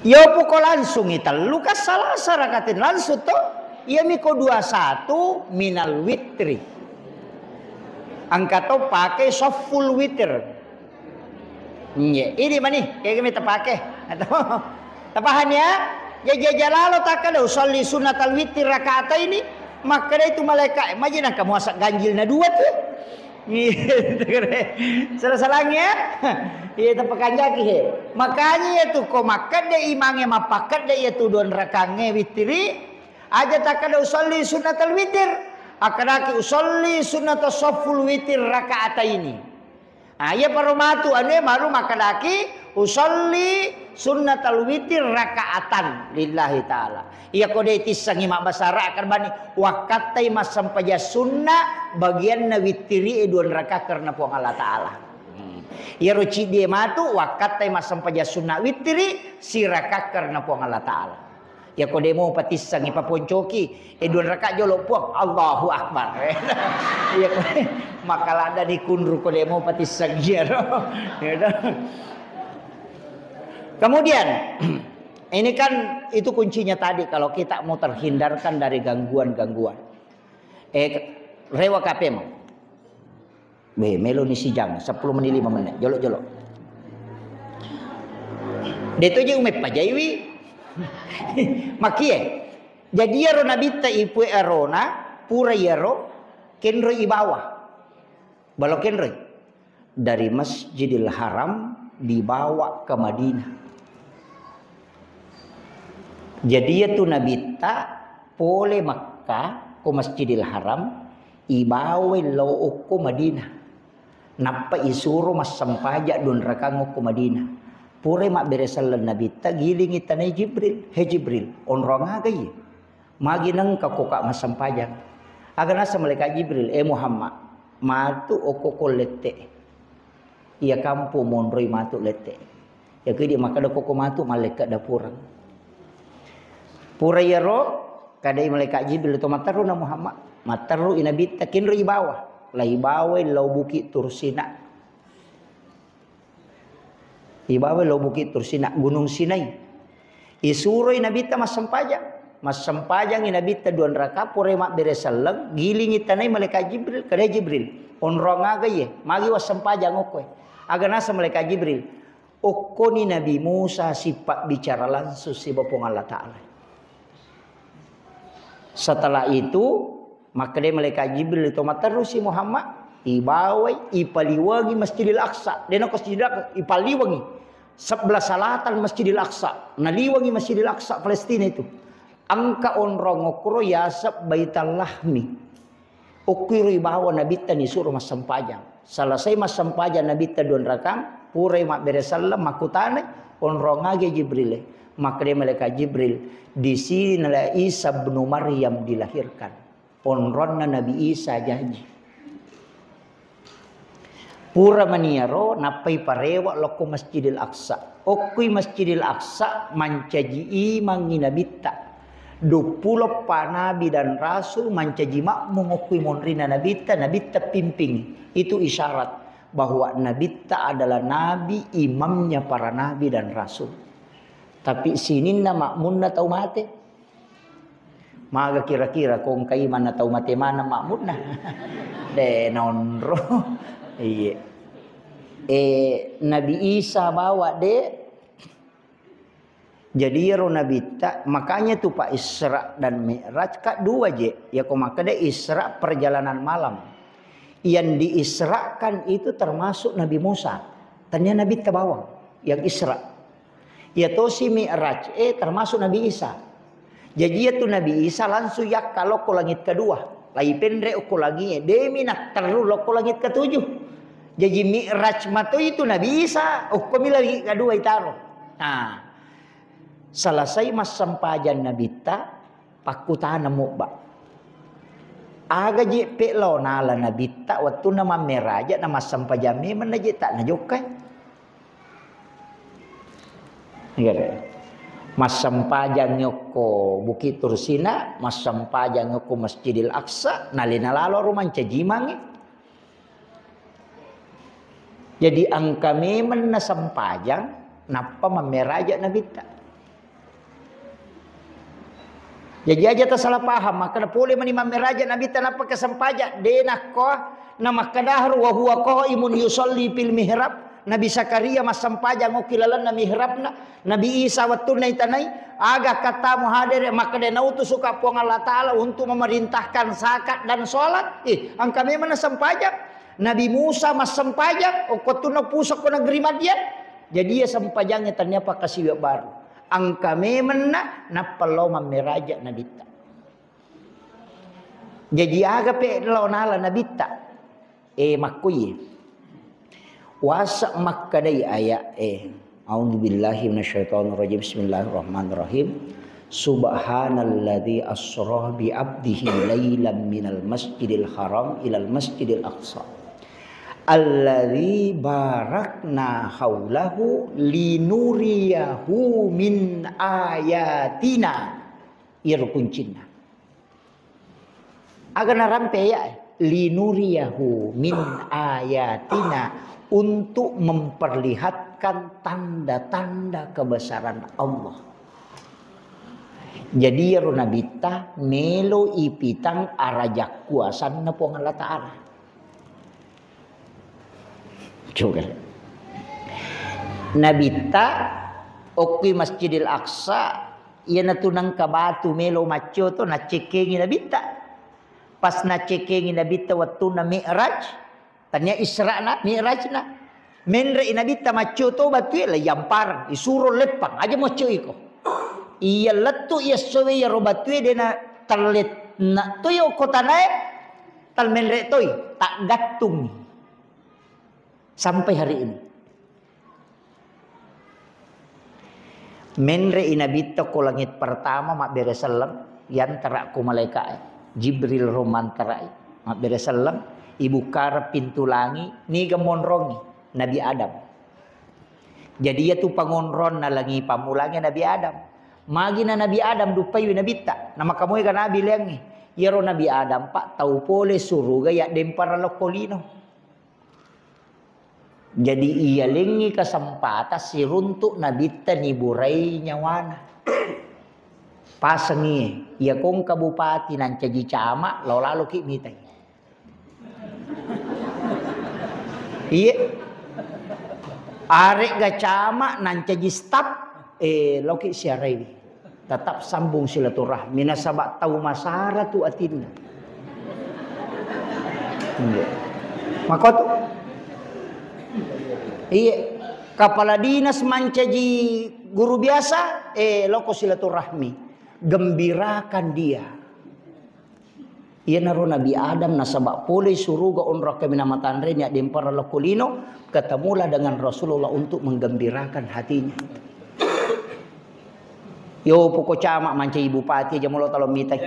Iyo puko langsungi tellu ka Salasa rakatin langsung to. Iyami ko dua satu minal witri. Engka to pake sofful witr. Iya, ini mani, kayak gini tapake. Atau tapaham ya? Ya, ya, ya, lalo takkada usolli sunnatal witri rakaataini, makkeda itu malaikat, "Maji nangka muasa ganjil na dua tuh." Iya, salah-salahnya. Iya, tapakanjaki he. Makanya ya tuh, ko makkeda imange mappakkeda ya tuh dua rakangnge witri, aja takkada usolli sunnatal witr, akkadaki usolli sunnatas sofful witri rakaataini. Ah, iya paro matu anu e baru makkedaki usolli Sunnatal witir rakaatan lillahi ta'ala. Iya ko de tissengi mabbasa Arab kan bani, wakkattai massempajang sunna bagianna wittiri e dua rakaat karena Puang Allah Ta'ala. Hmm. Iyaro ciddi e matu wakkattai massempajang sunna wittiri sirakakka karena Puang Allah Ta'ala. Iya ko de mopa tissengi paponcoki, e dua rakaat jolo Puang, Allahu Akbar. Iya ko makaladani kunru ko de mopa tissengi iyaro. Iya dong. Kemudian, ini kan itu kuncinya tadi kalau kita mau terhindarkan dari gangguan-gangguan. Eh, rewa K P mau. Be, melo ni sijang, sepuluh menit, lima menit. Jolo-jolo. De to je ume pajaiwi. Makie. Jadi iyaro nabitta ipue arona, pura iyaro, kenroi ibawa. Balo kenroi. Dari Masjidil Haram dibawa ke Madinah. Jadi iyatu nabitta pole Makkah ko Masjidil Haram, ibawai lao okko Madinah. Nappa isuro massempajang dua rakang okko Madinah. Purai mabbere selleng nabitta, gilingi tanai Jibril, "He Jibril, onrong aga iye? Magi nengka ko ka massempajang?" Aga naseng malaikat Jibril, "Eh Muhammad, matu okko ko lette. Iya kampu monroi matu lette." Iya kidi makkeda koko matu malaikat dapureng. Pura iyaro, kadai malaikat Jibril to matteru na Muhammad. Matteru i nabitta kenro ibawa. Lai bawai lao Bukit Tursina. Ibawai lao Bukit Tursina, Gunung Sinai. Isuroi nabitta massempajang. Massempajangi nabitta dua rakaat, purai mabbere selleng, gilingi tanai malaikat Jibril, kadai Jibril, "Onrong aga iye? Magi wassempajang okkoe?" Aga naseng malaikat Jibril, "Okkoni Nabi Musa sipabbicara langsung siba Puang Allah Ta'ala." Setelah itu, makkedai malaikat Jibril, "To matterusi Muhammad, ibawai, ipaliwangi Masjidil Aqsa." Dena ko Masjidil Aqsa, ipaliwangi. Sebelah selatan Masjidil Aqsa. Naliwangi Masjidil Aqsa Palestina itu. Engka onrong okkoro yaseng Baital Lahmi. Okkiro ibawa nabitta nisuro massempajang. Selesai massempajang nabitta dua rakang, purai mabbere selleng, makkutanai, "Onrong aga Jibril?" Makkedai malaikat Jibril, "Di sini Nabi Isa bin Maryam dilahirkan." Onronna Nabi Isa jaji. Pura maniaro nappai parewa lokko Masjidil Aqsa. Okkui Masjidil Aqsa mancaji imangngi nabitta. Duappulo pa nabi dan rasul mancaji makmum okkui monrina nabitta, nabitta pimping. Itu isyarat bahwa nabitta adalah nabi, imamnya para nabi dan rasul. Tapi sininna makmunna tau mate. Maga kira-kira ko engka imanna tau mate maneng makmunna? De naonro. Iya. Eh, Nabi Isa bawa de. Jadi iyaro nabitta, makanya tu Pak Isra dan Mi'raj ka dua je. Ya ko makkeda Isra perjalanan malam. Yang diisrakan itu termasuk Nabi Musa. Tania nabitta bawang yang Isra. Iya tosi Mi'raj e termasuk Nabi Isa. Jaji iyatu Nabi Isa langsung yakka lokko langit kedua. Lai penre okko langit e, demi natteru lokko langit ketujuh. Jaji Mi'raj mato itu Nabi Isa, okkomi langit kedua itaro. Nah, selesai massempajang nabitta, pakkutana mubba. Aga je pe lao nala nabitta wettunna mammeraja na massempajang memang na je tak najokkai. Iya, deh. Massempajang yokko Bukit Tursina, massempajang yokko Masjidil Aqsa, nalena lalo ro mancajimangi. Jadi engka memang na sempajang, nappa mammeraja nabitta. Jaji aja tasalah paham, makkeda pole mani mammeraja nabitta nappa kesempajang, de nakko na makkeda haru wa huwa qaimun yusalli fil mihrab, Nabi Zakaria massempajang okki lalenna mihrabna, Nabi Isa wettunna itanai, aga katamu hadere, makkeda nautusuka Puang Allah Ta'ala untuk memerintahkan zakat dan sholat, eh, engka memang na sempajang, Nabi Musa massempajang, okko wettunna pusokko negeri Madian, jadi iya sempajangnge tania pakkasiwiang baru. Engka memenna nappa lao mammeraja nabitta. Jaji aga pe lao nala nabitta? E makkuye. Wasa makkedai aya e. A'udzubillahi minasyaitonirrajim. Bismillahirrahmanirrahim. Subhanalladzi asra bi abdihi lailan minal masjidil haram ilal masjidil aqsa. Alladzi barakna haulahu linuriyahu min ayatina. Iyaro kuncinna. Aga narampe ya, linuriyahu min ayatina, untuk memperlihatkan tanda-tanda kebesaran Allah. Jadi iyaro nabitta melo ipitang araja kuasanna Puang Allah Ta'ala. Coba. Nabitta okkui Masjidil Aqsa, iyanatu nengka batu melo maccio to, naccekkengi nabitta. Pas naccekkengi nabitta wettunna Mi'raj, tania Isra'na, Mi'rajna. Menre'i nabitta maccio to batue, laiyampareng, isuro leppang, aja moccio iko. Iya lettu iya sowe iyaro batue dena tellet na to iyo kotanae, tal menre toi, taggattung sampai hari ini. Menre'i nabitta ko langit pertama mabbere selleng, yantara ko malaika'e. Jibril ro mantara'i, mabbere selleng, ibukkara pintu langi, niga monrongi, Nabi Adam. Jadi iyatu pangonronna langi pammulangi Nabi Adam. Magi na Nabi Adam duppaiwi nabitta, namakamoega nabi leangngi. Iyaro Nabi Adam, Pak, tau pole suruga yaddempara lokko lino. Jadi iyalengngi kesempatan siruntuk nabitta niburai nyawana. Pasengi, iya kongka bupati nancaji camat, lao laloki mitai. Iye. Arekga camat nancaji staf, eh, laoki siaraiwi. Tetap sambung silaturahmi nasaba tau masara tu atinna. Iya. Makotu. Iya. Kepala dinas mancaji guru biasa, eh, loko silaturahmi. Gembirakan dia. Iyanaro Nabi Adam nasaba pole suruga onrong kaminang matanre ni addempara lokko lino, ketemulah dengan Rasulullah untuk menggembirakan hatinya. Yo poko camat mancaji bupati aja molo talo mitai.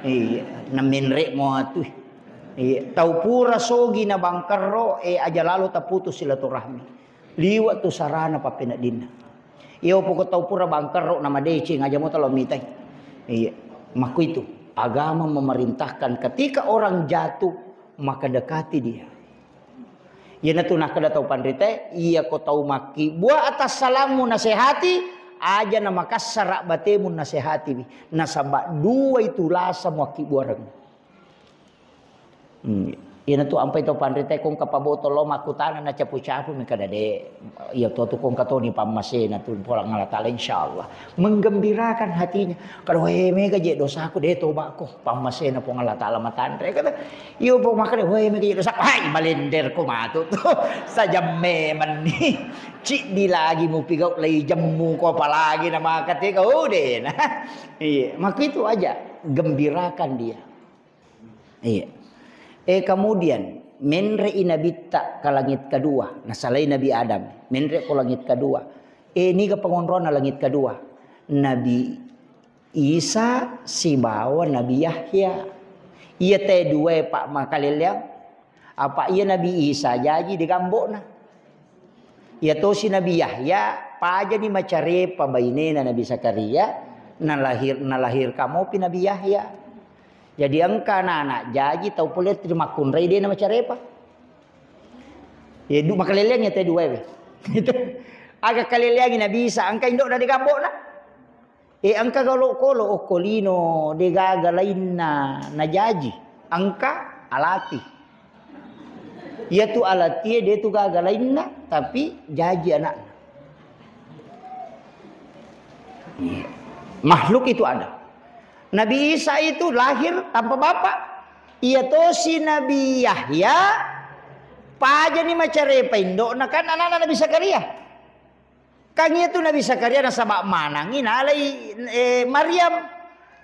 Iya, namenre mo atu. Iya, tau pura sogi na bangkerro, eh, aja lalo taputus silaturahmi. Liwa tu sarana pappeneddinna. Iyo poko tau pura bangkerro na madeceng aja mo talo mitai. Iya, makkuitu agama memerintahkan ketika orang jatuh maka dekati dia. Iyanatu nakkeda tau panritae, iya ko tau makkibua atas salammu nasehati, aja na makassara batemu nasehatiwi. Nasaba dua itu lasa muakkibbuareng. Hmm. Iyanatu ampai to panritae kongka pabotolo makkutana na capu-capu mi kada de. Iya to tu kongka toni pammasena tu polang Allah Ta'ala insyaallah. Menggembirakan hatinya. Kalau wae mega je dosaku de toba ko pammasena Puang Allah Ta'ala matanre kata. Iyo po makanya wae mega je dosaku. Hai balender ko matu tu. Sajam memang ni. Cik di lagi mu pigau lai jemmu ko apalagi nama kate kau de nah. Iya, maka itu aja gembirakan dia. Iya. Eh, kemudian menre'i nabitta ke langit kedua, nasalai Nabi Adam, menre ko langit kedua. Eh, niga pengonrona langit kedua? Nabi Isa sibawa Nabi Yahya. Iya te dua, Pak, makaleleang. Apa iya Nabi Isa jaji de gambokna. Iya tosi Nabi Yahya, pajani macarepa bainena Nabi Zakaria, nalahir, nalahirkan mopi Nabi Yahya. Jadi engka anak-anak jaji tau pole rimakkunrai de na macarepa. Iya du makaleleang iya te dua we. Aga kaleleangi Nabi Isa, engka indokna de gambokna. Eh, engka galo kolo okko lino de gaga lainna najaji. Engka alati. Iyatu alatie de tu gaga lainna, tapi jaji anakna. Iya. Makhluk itu ada. Nabi Isa itu lahir tanpa bapak. Iya tosi Nabi Yahya pajani macarepa indokna kan anakna Nabi Zakaria. Kan iyatu Nabi Zakaria nasaba manangi nalai, eh, Maryam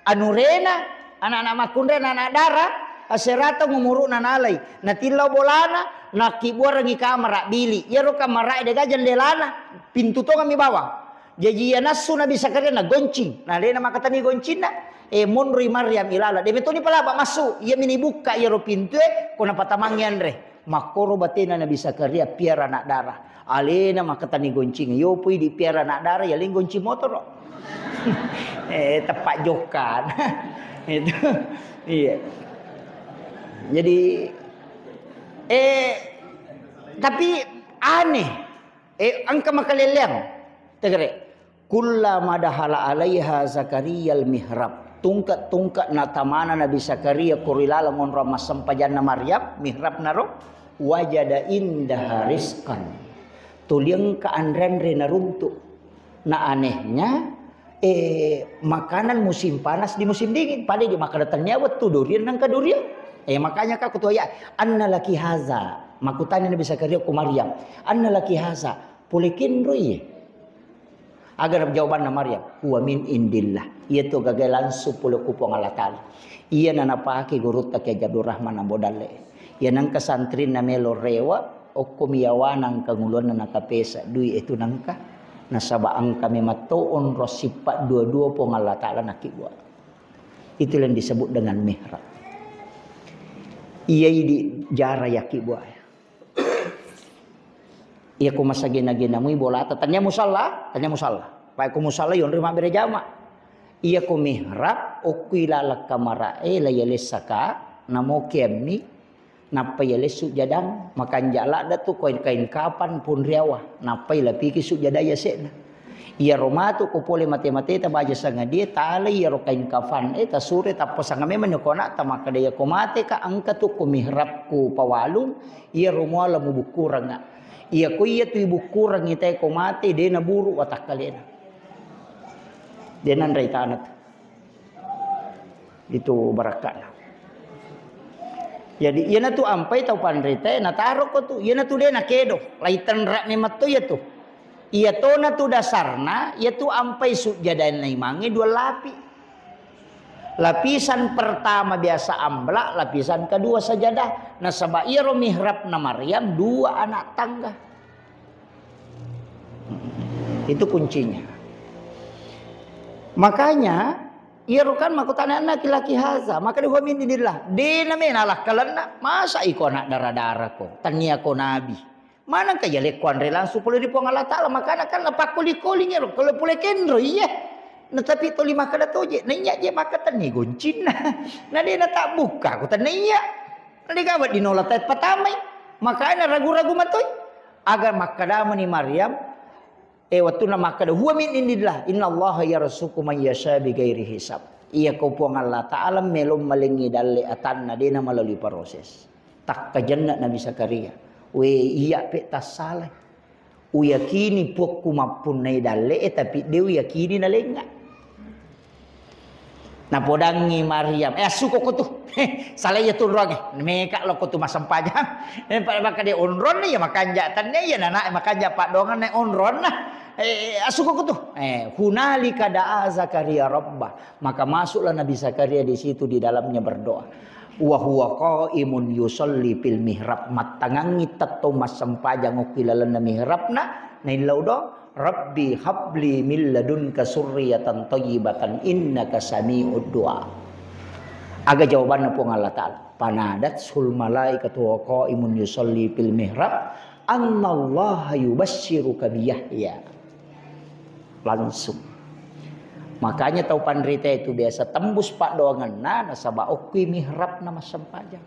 anurena, anak-anak makkunrai, anak-anak dara, Aserata umuru'na nalai, natillau bolana, nakkibbuarengngi kamara bili. Iyaro kamarae dega jendelana, pintu tongeng mi bawang. Jaji iya nassu Nabi Zakaria nagoncing, na alena makkatenni goncinna, eh, monroi Maryam ilala. De metoni palaba massu, iyami nibukka iyaro pintue, ko napatamangngi anre. Makkoro batena Nabi Zakaria piara anak dara. Alena makkatenni goncing, yopo idi piara anak dara, ya ling goncing motoro. Eh, tepat jokkan. Itu. Iya. Jadi, eh, tapi aneh. Eh, engka makaleleang. Tegere. Kullama dakhala alaiha Zakariyal mihrab. Tungke-tungke natamana Nabi Zakaria ko ri laleng onrong massempajanna Maryam, mihrab naro, wajada indaha rizqan. Tuli engka anre-anre naruntu. Na anehnya, eh, makanan musim panas di musim dingin. Pada di makkeda tennia wettu durian nengka durian. Eh, makanya ka kutoya, "Anna laki haza?" Makkutana Nabi Zakaria ko Maryam, "Anna laki haza?" Pole kenroi. Aga jawabanna Maryam, "Huwa min indillah." Iyatu gaga langsung pole ku Puang Allah Taala. Iyana napake gurutta Kiai Abdul Rahman Ambo Dalle. Iya nengka santrinna melo rewa, okkomi yawana engka nguluanna nakapesa dui etu nengka. Nasaba engka mematto onro sippa dua-dua Puang Allah Taala nakibbua. Itulah yang disebut dengan mihrab. Iya idi jara yakibbua. Iya ko masagena-gena mui bolata, tania musalla, tania musalla. Pai ko musalla yonri mabbere jama. Iya ko mihrab, okkui laleng kamarae, la yalessaka, namo kiammi, nappa yalessu jadang, makanja ladda tu koin kain kapan pun riawa, nappai lapiki sujada yase'na. Iyaro matu ko pole mate-mateta baja sangadie, talai iyaro kain kafan e, tasure, tappa sanga memang ni ko ana'ta makkeda, iya ko mate ka engka tu ko mihrabku pawalung, iyaro muala mubukkurengnga. Iya ko iya tu ibukkurengngi tae ko mate, de naburu watakkalena. De nanrei tana tu. Itu barakka'na. Jadi, iyanatu ampai tau panritae, nataroko tu, iyanatu de nakedo, lai tenra memetto iyatu. Iyatona tu dasarna, iyatu ampai sujjadaenna imangnge dua lapi. Lapisan pertama biasa ambla, lapisan kedua sajadah. Nasaba iyaro mihrabna Maryam dua anak tangga. Itu kuncinya. Makanya, iyaro kan makkutana, "Anna laki haza?" Maka de, "Huwa min indillah." De namena lakkalenna, "Masa iko anak dara-dara ko? Tania ko nabi. Manengka jalekko anre langsung pole ri Puang Allah Taala?" Makana kan napakkoli-koling iyaro, kalau pole kenro, iya. Nah, tapi toli makkeda toje, naiya je makkeda tenni goncinna. Nah, de natabbukka ko tennia. Degaga wedding nola tae patamai. Makana ragu-ragu matoi. Aga makkedamani Maryam, eh, wettunna makkeda, "Huwa min indillah, innallaha yarzuqu man yasha bighairi hisab." Iya ko Puang Allah Taala melo malengngi dalle atanna, de namalalui proses. Takkajenna Nabi Zakaria. We, iya pe tassalai. Uyakini puakku mappunnai dalle'e, tapi de uyakini nalengnga. Napodangngi Maryam, "Eh, assuko ko tu." Salai iya tunruangnge. Meka lo ko tu massempajang. Eh, pa-, maka de onronna iya makanja tenne iya nana makanja paddoanganna onronna. Eh, assuko ko tu. Eh, hunalika da'a Zakaria rabbah. Maka masuklah Nabi Zakaria di situ, di dalamnya berdoa. Wa huwa qaimun yusalli fil mihrab, mattangangngi tettong massempajang okki lalenna mihrabna, naillau do, "Rabbi habli min ladunka surriyatan thayyibatan innaka sami'ud du'a." Aga jawabanna Puang Allah Taala? "Fanadatsul malaikatu wa qaimun yusalli fil mihrab, annallaha yubasyyiruka bi Yahya." Langsung. Makanya tau panrita itu biasa tembus paddoangenna nasaba okkui mihrabna massempajang.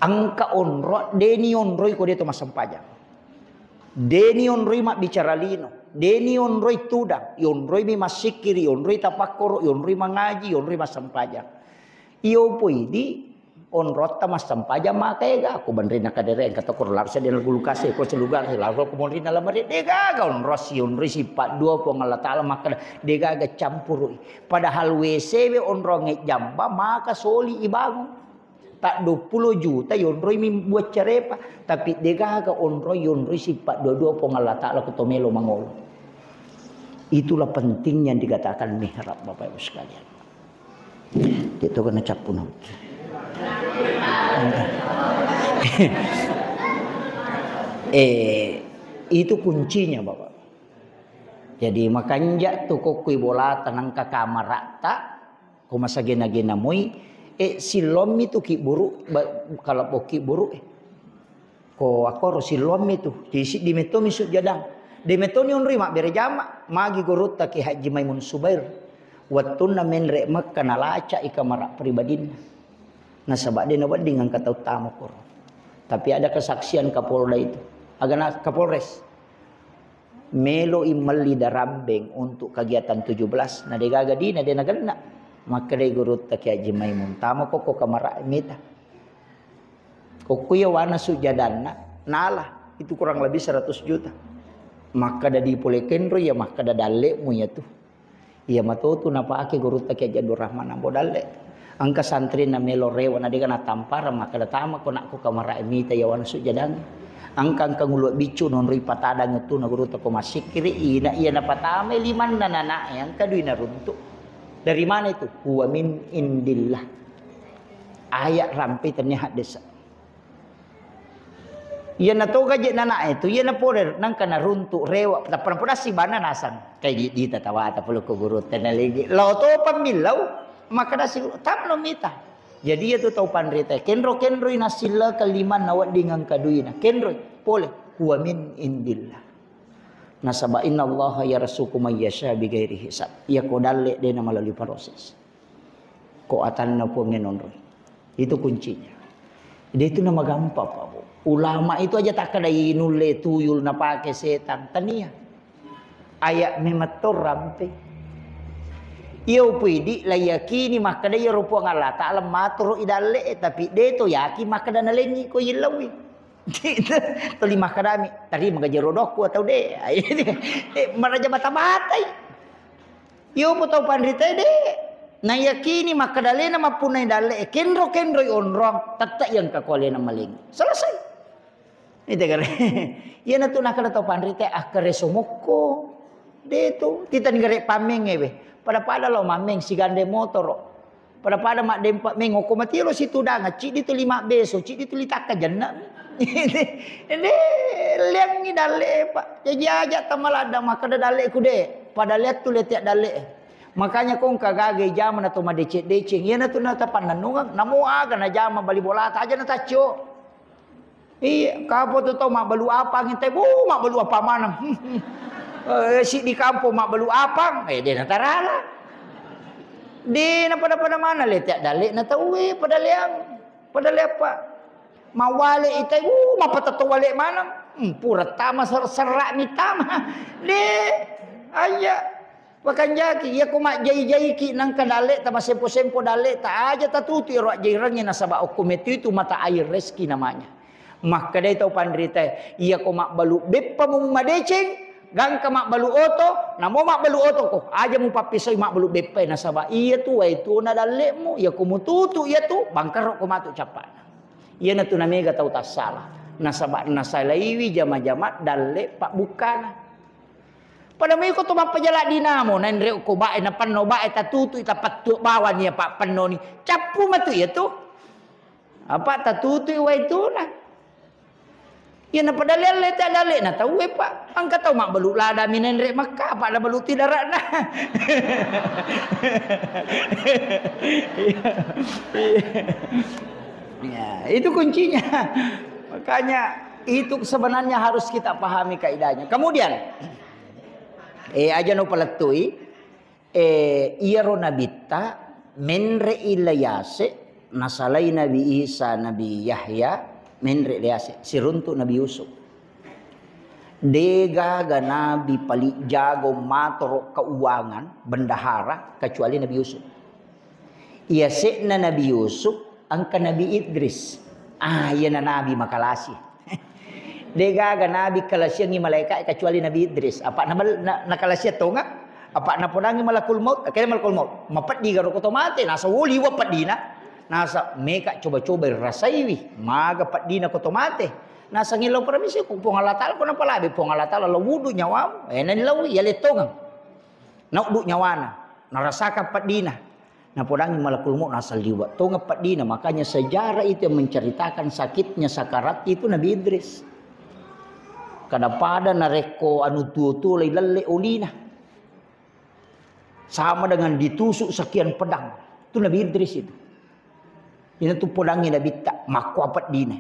Engka onro, deni onroi ko de to massempajang. Deni onroi mabbicara lino, deni onroi tudang, ionroi mi massikkiri, ionroi tapakkoro, ionroi mangaji, ionroi massempajang. Iyo poidi onrotta massempajang maka ega, ko benrina kadere engka to ko laro seddi kulkas e, ko selugar e, laro ko monrina lamari, degaga onro sionroi sipa dua Puang Allah Taala makkeda, degaga campurui. Padahal W C we onrongnge jamba maka soli ibangun. Ta dua puluh juta yonroi mi buat carepa, tapi degaga onroi yonroi sipa dua-dua Puang Allah Taala ko to melo mangolo. Itulah pentingnya dikatakan mihrab, Bapak Ibu sekalian. Itu kena cappu na. Eh, itu kuncinya, Bapak. Jadi makanja tu kokkui bolata nangka kamara'ta, ko masagena-gena moi, eh, silommi tu kiburu, ba-, kalebbo kiburu, eh. Ko akkoro silloammi tu, jadi siddi mettomi sujjadang. De mettoni onroi mabbere jama, magi gurutta Kiai Haji Maimun Subair. Wettunna menre Mekka nalacai kamara pribadinna. Nasaba de nawedding engka tau tama koro. Tapi ada kesaksian Kapolda itu. Agana Kapolres. Melo i melli darabbeng untuk kegiatan tujuh belas, na degaga dina de nagenna. Makkedai gurutta Kiai Haji Maimun, tama kokko kamara mita. Kokkuya wana sujjadanna, nala, itu kurang lebih seratus juta. Makkeda dipole kenro, iya makkeda dalle'mu iya tu. Iya matotu napake gurutta Kiai Haji Abdul Rahman Ambo dalle. Engka santrina melo rewa na dega natamparang, makkeda tama ko nakko kamarae mita iya wana sujjadang. Engka, engka ngulu biccu nonroi patadang tu na gurutta ko massikkiri, ina iya napatamai limanna nanae, engka dui naruntuk. Dari mana itu? Huwa min indillah. Ayat rampe tennia haddesa. Iyana toga je nanae tu, iyana pole nangka naruntuk rewa, tappa napodassi bana nasang. Kai di, di tatawata pole ko guru tenna legi. Lao to pammillau, makkedasi tamno mita. Jadi iya tu tau panrita, kenro-kenroi nasilla kalimanna wedding engka duina. Kenroi, pole, huwa min indillah. Nasaba innallaha yarzuqu may yasha bighairi hisab. Iya ko dalle de na melalui proses. Ko atanna Puang e nonroi. Itu kuncinya. Jadi itu nama gampang, Pak Bu. Ulama itu aja takkeda inulle tuyul napake setang. Tania. Ayat memetto rampe. Iya upuidi la yakini makkeda iyaro Puang Allah Ta'ala maturu i dalle, tapi de to yakin makkeda nalengi ko yillauwi. Tuli makkedami, "Tarima gaji rodokku atau de?" Eh, maraja bata-batai. Iyo pu tau panrita de. Nayakini makkeda alena mappunnai dalle, kenro-kenroi onrong, tette yang kakualena maling. Selesai. Itu kare. Iyana tu nakkeda tau panrita, "Akkere somokko." De tu, titani gare pammeng ewe. Pada-pada lo mammeng sigande motoro. Pada-pada maddempa meng, okko mati lo situdang, ciddi tuli mabbeso, ciddi tuli takkajenna. Ende, leangngi dalle, Pak. Jaji aja tamaladda makkeda dalle ku de. Pada leang tu lete dalle. Makanya kong kagaga jama na to madeceng-deceng. Iyana tu na tapannennungeng, namo aga na jama bali bolata aja na taccio. Iya, kapo tu tau mabbalu apang, entai, bu, mabbalu apang maneng. Eh, siddi kampong mabbalu apang, eh, de natarala. De napada-pada maneng lete dalle na tau, eh, pada leang. Pada leang, Pak. Mawale itai, bu, mapatetto wale maneng. Hmm, pura tama ser-, serra mitama. De, aja. Wakanjaki, iyako majjai-jaiki nangka dalle'ta, masempo-sempo dalle'ta, aja tatutu ero ajjairengnge, nasaba okko metu itu mata air rezeki namanya. Makkedai tau panritae, iyako mabbalu beppa mu madeceng, gangka mabbalu oto, namo mabbalu otoko, aja mupappisoi mabbalu beppae, nasaba iyatu wae tuona dalle'mu, iyako mututu iyatu, bangkaroko matu cappa'na. Iyanatu namega tau tassala, nasaba nasalaiwi jama-jama dalle pabbukkana. Pada mui ko to mappajala dinamo, naenre ko bae, napenno bae, tatutui, tapattu bawang iya pappennoni. Cappu matu iya tu. Apa tatutui wae tuna. Iya napada lelle ta dalle na tauwe, Pak. Engka tau mabbalu lada mi naenre Makka, apa nabalu ti daratna. Iya. Iya, itu kuncinya. Makanya itu sebenarnya harus kita pahami kaidahnya. Kemudian, eh, aja no palettui, eh, iyaro nabitta menre ila yase, nasalai Nabi Isa, Nabi Yahya, menre yase, siruntu Nabi Yusuf. Degaga nabi paling jago matoro keuangan, bendahara, kecuali Nabi Yusuf. Iyase'na Nabi Yusuf, engka Nabi Idris. Ah, iyana nabi makalasi. Degaga nabi kalasiangngi malaika kecuali Nabi Idris. Apa na, na, nakalasiang tonga? Apa napodangi malakul maut? Akhirnya malakul maut. Mapeddi garo koto mate. Nasa woli wa peddina. Nasa meka coba-coba rasaiwi. Maga peddina koto mate. Nasa ngilau paramisi ku Puang Allah Ta'ala, ko napalabe Puang Allah Ta'ala, lo wudu nyawamu. Eh, nani lau ya letongang. Nauddu nyawana, narasakan peddina. Napodangi malakul maut naseng liwa. Tongeng peddina, makanya sejarah itu yang menceritakan sakitnya sakarat itu Nabi Idris. Kada pada narekko anu tuo-tuo lai lelle olina. Sama dengan ditusuk sekian pedang. Itu Nabi Idris itu. Ina tu podangi Nabitta, makko apa dina.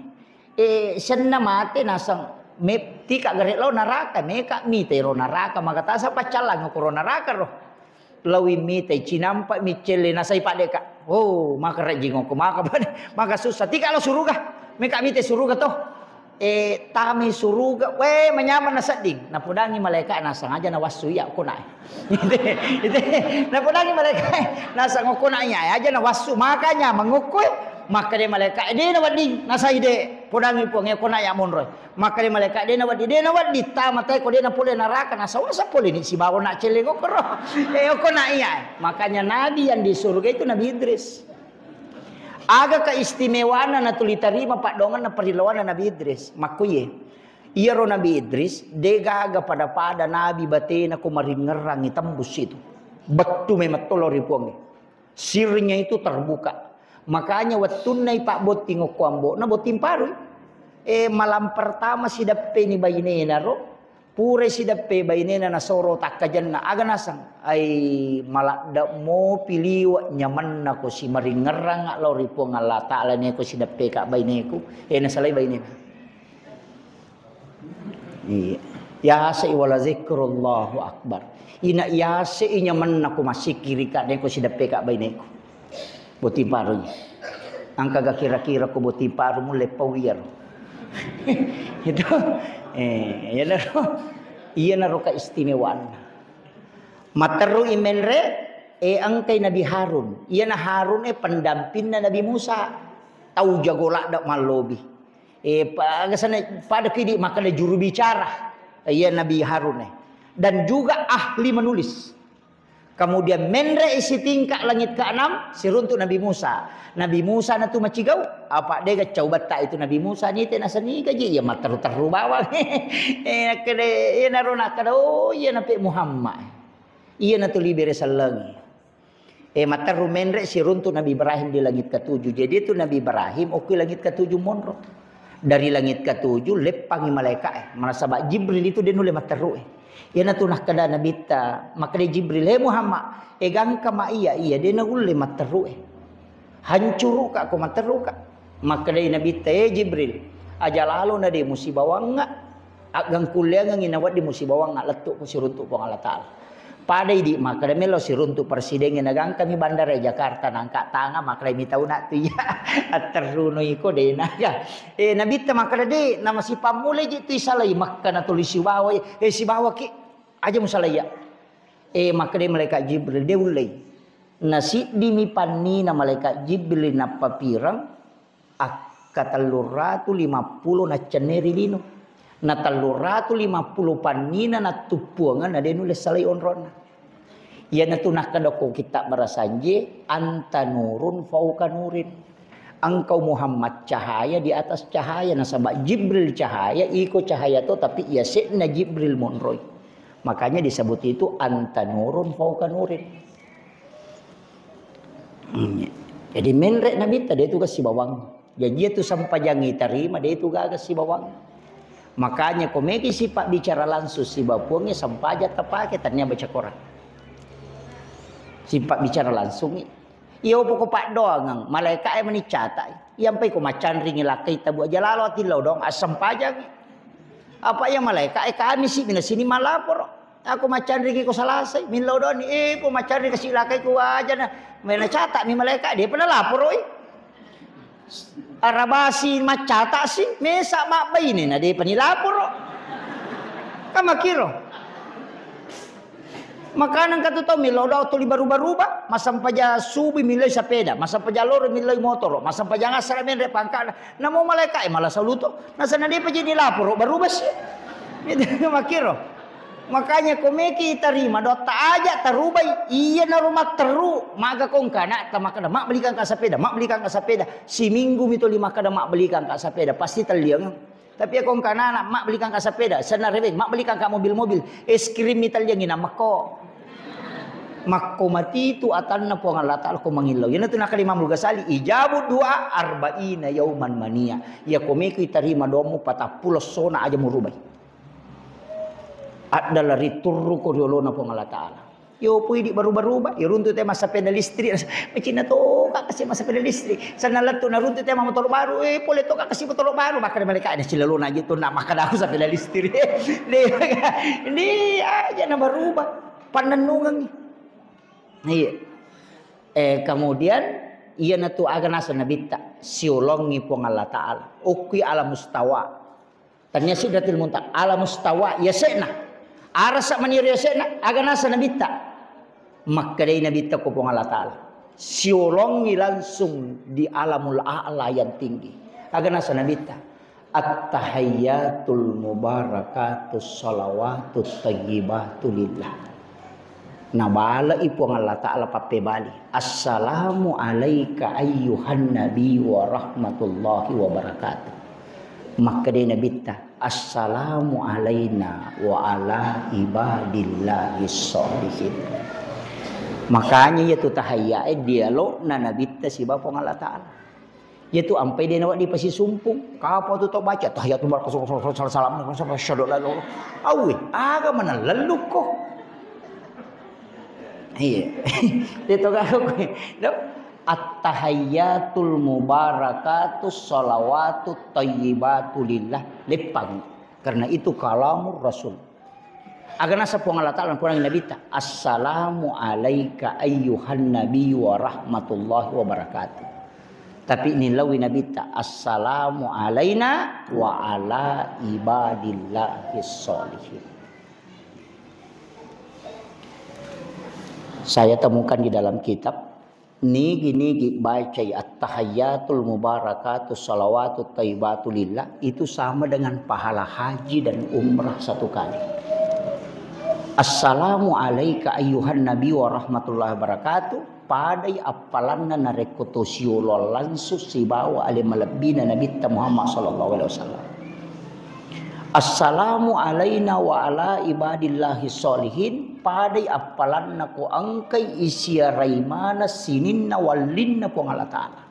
Eh, senna mate naseng, me-, tika gare lao naraka, meka mita ro naraka, maka tasa paccallang ko ro naraka ro. Lawi mita cinampa mi celle nasai padeka. Oh, maka rajing ko, maka pada, maka susah. Tika lo suruga, meka mita suruga toh. Eh, tamai suruga, weh, manyameng nasedding. Napodangi malaika, naseng aja nawassu iya, okko na. Ite, ite, napodangi malaika, naseng okko na iya, aja nawassu, makanya mengukui, makkeda malaika, de nawedding, nasai de, podangi Puang, okko na iya monroi. Makkeda malaika, de nawedding, de nawedding, tama tai ko de napole naraka, nasawasa pole ni sibawa na celle okko ro. Eh, okko na iya. Makanya nabi yang di surga itu Nabi Idris. Aga keistimewaanna natuli tarima paddoangenna parilawanna Nabi Idris? Makkuye, iyaro Nabi Idris de gaga pada-pada nabi batena ko maringngerangngi tembus itu. Bettu memang tolo ri Puangnge. Sirnya itu terbuka. Makanya wettunna ipabbotting okko ambo'na, botting parui. Eh, malam pertama sideppeni bainena ro, Purai sideppe bainena nasoro takkajenna, aga naseng? Ai, maladde mopi liwe nyamenna ko simaringngerang lao ri Puang Allah Taala neko sideppeka baineku, eh, nasalai bainena. Iya. Yasai wala zikrullahu akbar. Ina yasai nyamenna ko massikkirika neko sideppeka baineku. Botting parui. Engkaga kira-kira ko botting paru mulle pau iyaro. Itu. Eh, iyanaro. Iyanaro keistimewaanna. Matterui menre, eh, engkai Nabi Harun. Iyana Harun, eh, pendampingna Nabi Musa. Tau jago ladde mallobi. Eh, pa-, aga sana pada kidi makkeda juru bicara. Iya Nabi Harun, eh. Dan juga ahli menulis. Kemudian menre sitingka langit keenam, siruntu Nabi Musa. Nabi Musa natu macigau, apa dega cau batta itu Nabi Musa nite nasaniga ji, iya matteru-teru bawang. Eh, nakkeda, iya naro nakkeda, oh, iya nape Muhammad. Iya natu libere sellengi. Eh, matteru menre siruntu Nabi Ibrahim di langit ketujuh. Jadi itu Nabi Ibrahim okui langit ketujuh monro. Dari langit ketujuh leppangi malaika, eh. Manasaba Jibril itu de nulle matteru, eh. Iyanatu nakkeda Nabitta, makkeda Jibril, "He Muhammad, egangka ma iya, iya de naulle matteru, eh. Hancuruka ko matteruka." Makkedai Nabitta, "Eh Jibril, aja lalo na de musibawangnga, aggangkulleangengi nawedding musibawangnga lettu ko siruntu Puang Allah Taala." Pada idi makkeda melo siruntu presiden, nagangkami bandara Jakarta, nangka tanga, makkeda mi tauna tu iya. Atterruno iko de naga. Eh, Nabitta makkeda de, namasipammulai ji tu isalai, makkeda natuli sibawa, eh, sibawaki, aja musalai iya. Eh, makkeda malaikat Jibril, de ullei. Nasiddimi pannina malaikat Jibril nappapireng, akka tellung ratu limappulo naccenne ri lino. Na tellung ratu limappulo pannina nattuppuangeng na de nulle salai onronna. Iyanatu nakkeda ko kitta barasanje, "Anta nurun fauka nurin." Engkau Muhammad cahaya di atas cahaya, nasaba Jibril cahaya, iko cahaya to, tapi iya se'na Jibril monroi. Makanya disebut itu anta nurun fauka nurin. Hmm. Jadi menre Nabitta de tu kasibawang. Jaji itu sempajang itarima de tu gaga sibawang. Makanya ko meki sipa bicara langsung sibawa Puangnge, sempajang tapake, tania baca Quran. Sipa bicara langsung i. Iya poko paddoangeng, malaika e mani catai. Iyampai ko macanringi lakkai tabu aja lalo atillau dong, assempajangi. Apa iya malaika e kami si mina sini malaporo. Aku macanringi ko Salasai, millau doni, eh, po macanring kasi lakkai ku aja na. Mena catak mi malaika, de pernah laporo i. Arabasi macatak si, mesa mabbaine na de pani laporo. Kamakiro. Makanan katu tau millau dau tuli baru-baruba, masampaja subi millau sepeda, masampaja loro millau motoro, masampaja ngasara menre pangkana. Namo malaika e malah saluto. Nasana de paji ni laporo baruba si. Itu makiro. Makanya ko meki tarima dotta aja tarubai. Iya naro matteru, maga kongkana ta makkeda mabbelikan ka sepeda, mabbelikan ka sepeda. Siminggu mi tuli makkeda mabbelikan ka sepeda, pasti telliang. Tapi ya kongkana anak mabbelikan ka sepeda, sana reweng mabbelikan ka mobil-mobil, es krim mi telliang ina mekko. Makko matitu atanna Puang Allah Ta'ala ko mangillau. Iyanatu nakkeda Imamul Ghazali, "Ijabu du'a arba'ina yauman mania." Iya ko meko itarima doammu patappulo essona aja murubai. Addala riturru ko riolona Puang Allah Ta'ala. Yo pui di baru-baru ba, yo runtu te massapeda listrik. Macina to ka kasi massapeda listrik. Sana lettu na runtu te motoro baru, eh pole to ka kasi motoro baru. Makkeda malaika, "Ada silalona aja tu nak makan aku sapeda listrik." Di, di aja na baru ba. Pannennungengngi. Iya. Eh, kemudian, iyanatu aga naseng Nabitta, siolongi Puang Allah Ta'ala. Okki ala mustawa. Tania Sidratil Muntaha, ala mustawa, yase'na. Arasa maniro yase'na, aga naseng Nabitta. Makkedai Nabitta ko Puang Allah Ta'ala. Siolongi langsung di alamul a'la yang tinggi. Aga naseng Nabitta. At-tahiyyatul mubarakatus shalawatut thayyibatu lillah. Nabale'i Puang Allah Ta'ala pappebali, "Assalamu alaika ayyuhan nabi wa rahmatullahi wa barakatuh." Makkedai Nabitta, "Assalamu alaina wa ala ibadillahis sholihin." Makanya iyatu tahayyae dialogna Nabitta siba Puang Allah Ta'ala. Iyatu ampai de' nawedding pasisumpung. Kapa tu tau baca tahiyatu, salam, salam, salam, salam, salam, salam. Awwe, aga maneng lellukko. Iya. Itu kan aku. At-tahiyyatul mubarakatus shalawatut thayyibatu lillah. Leppang. Karena itu kalamur Rasul. Aga naseng Puang Allah Ta'ala, Puang Nabitta, "Assalamu alaika ayyuhan nabi wa rahmatullahi wa barakatuh." Tapi nillaui Nabitta, "Assalamu alaina wa ala ibadillahis sholihin." Saya temukan di dalam kitab, nigi-nigi bacai at-tahiyyatul mubarakatus shalawatut thayyibatu lillah, itu sama dengan pahala haji dan umrah satu kali. Assalamu alaika ayyuhan nabi wa rahmatullahi wabarakatuh, padai appalanna narekko to siolo langsung sibawa ale malebbina Nabitta Muhammad sallallahu alaihi wasallam. Assalamu alaina wa ala ibadillahi sholihin, padai appalanna ko engkai isiarai maneng sininna wallinna Puang Allah Ta'ala.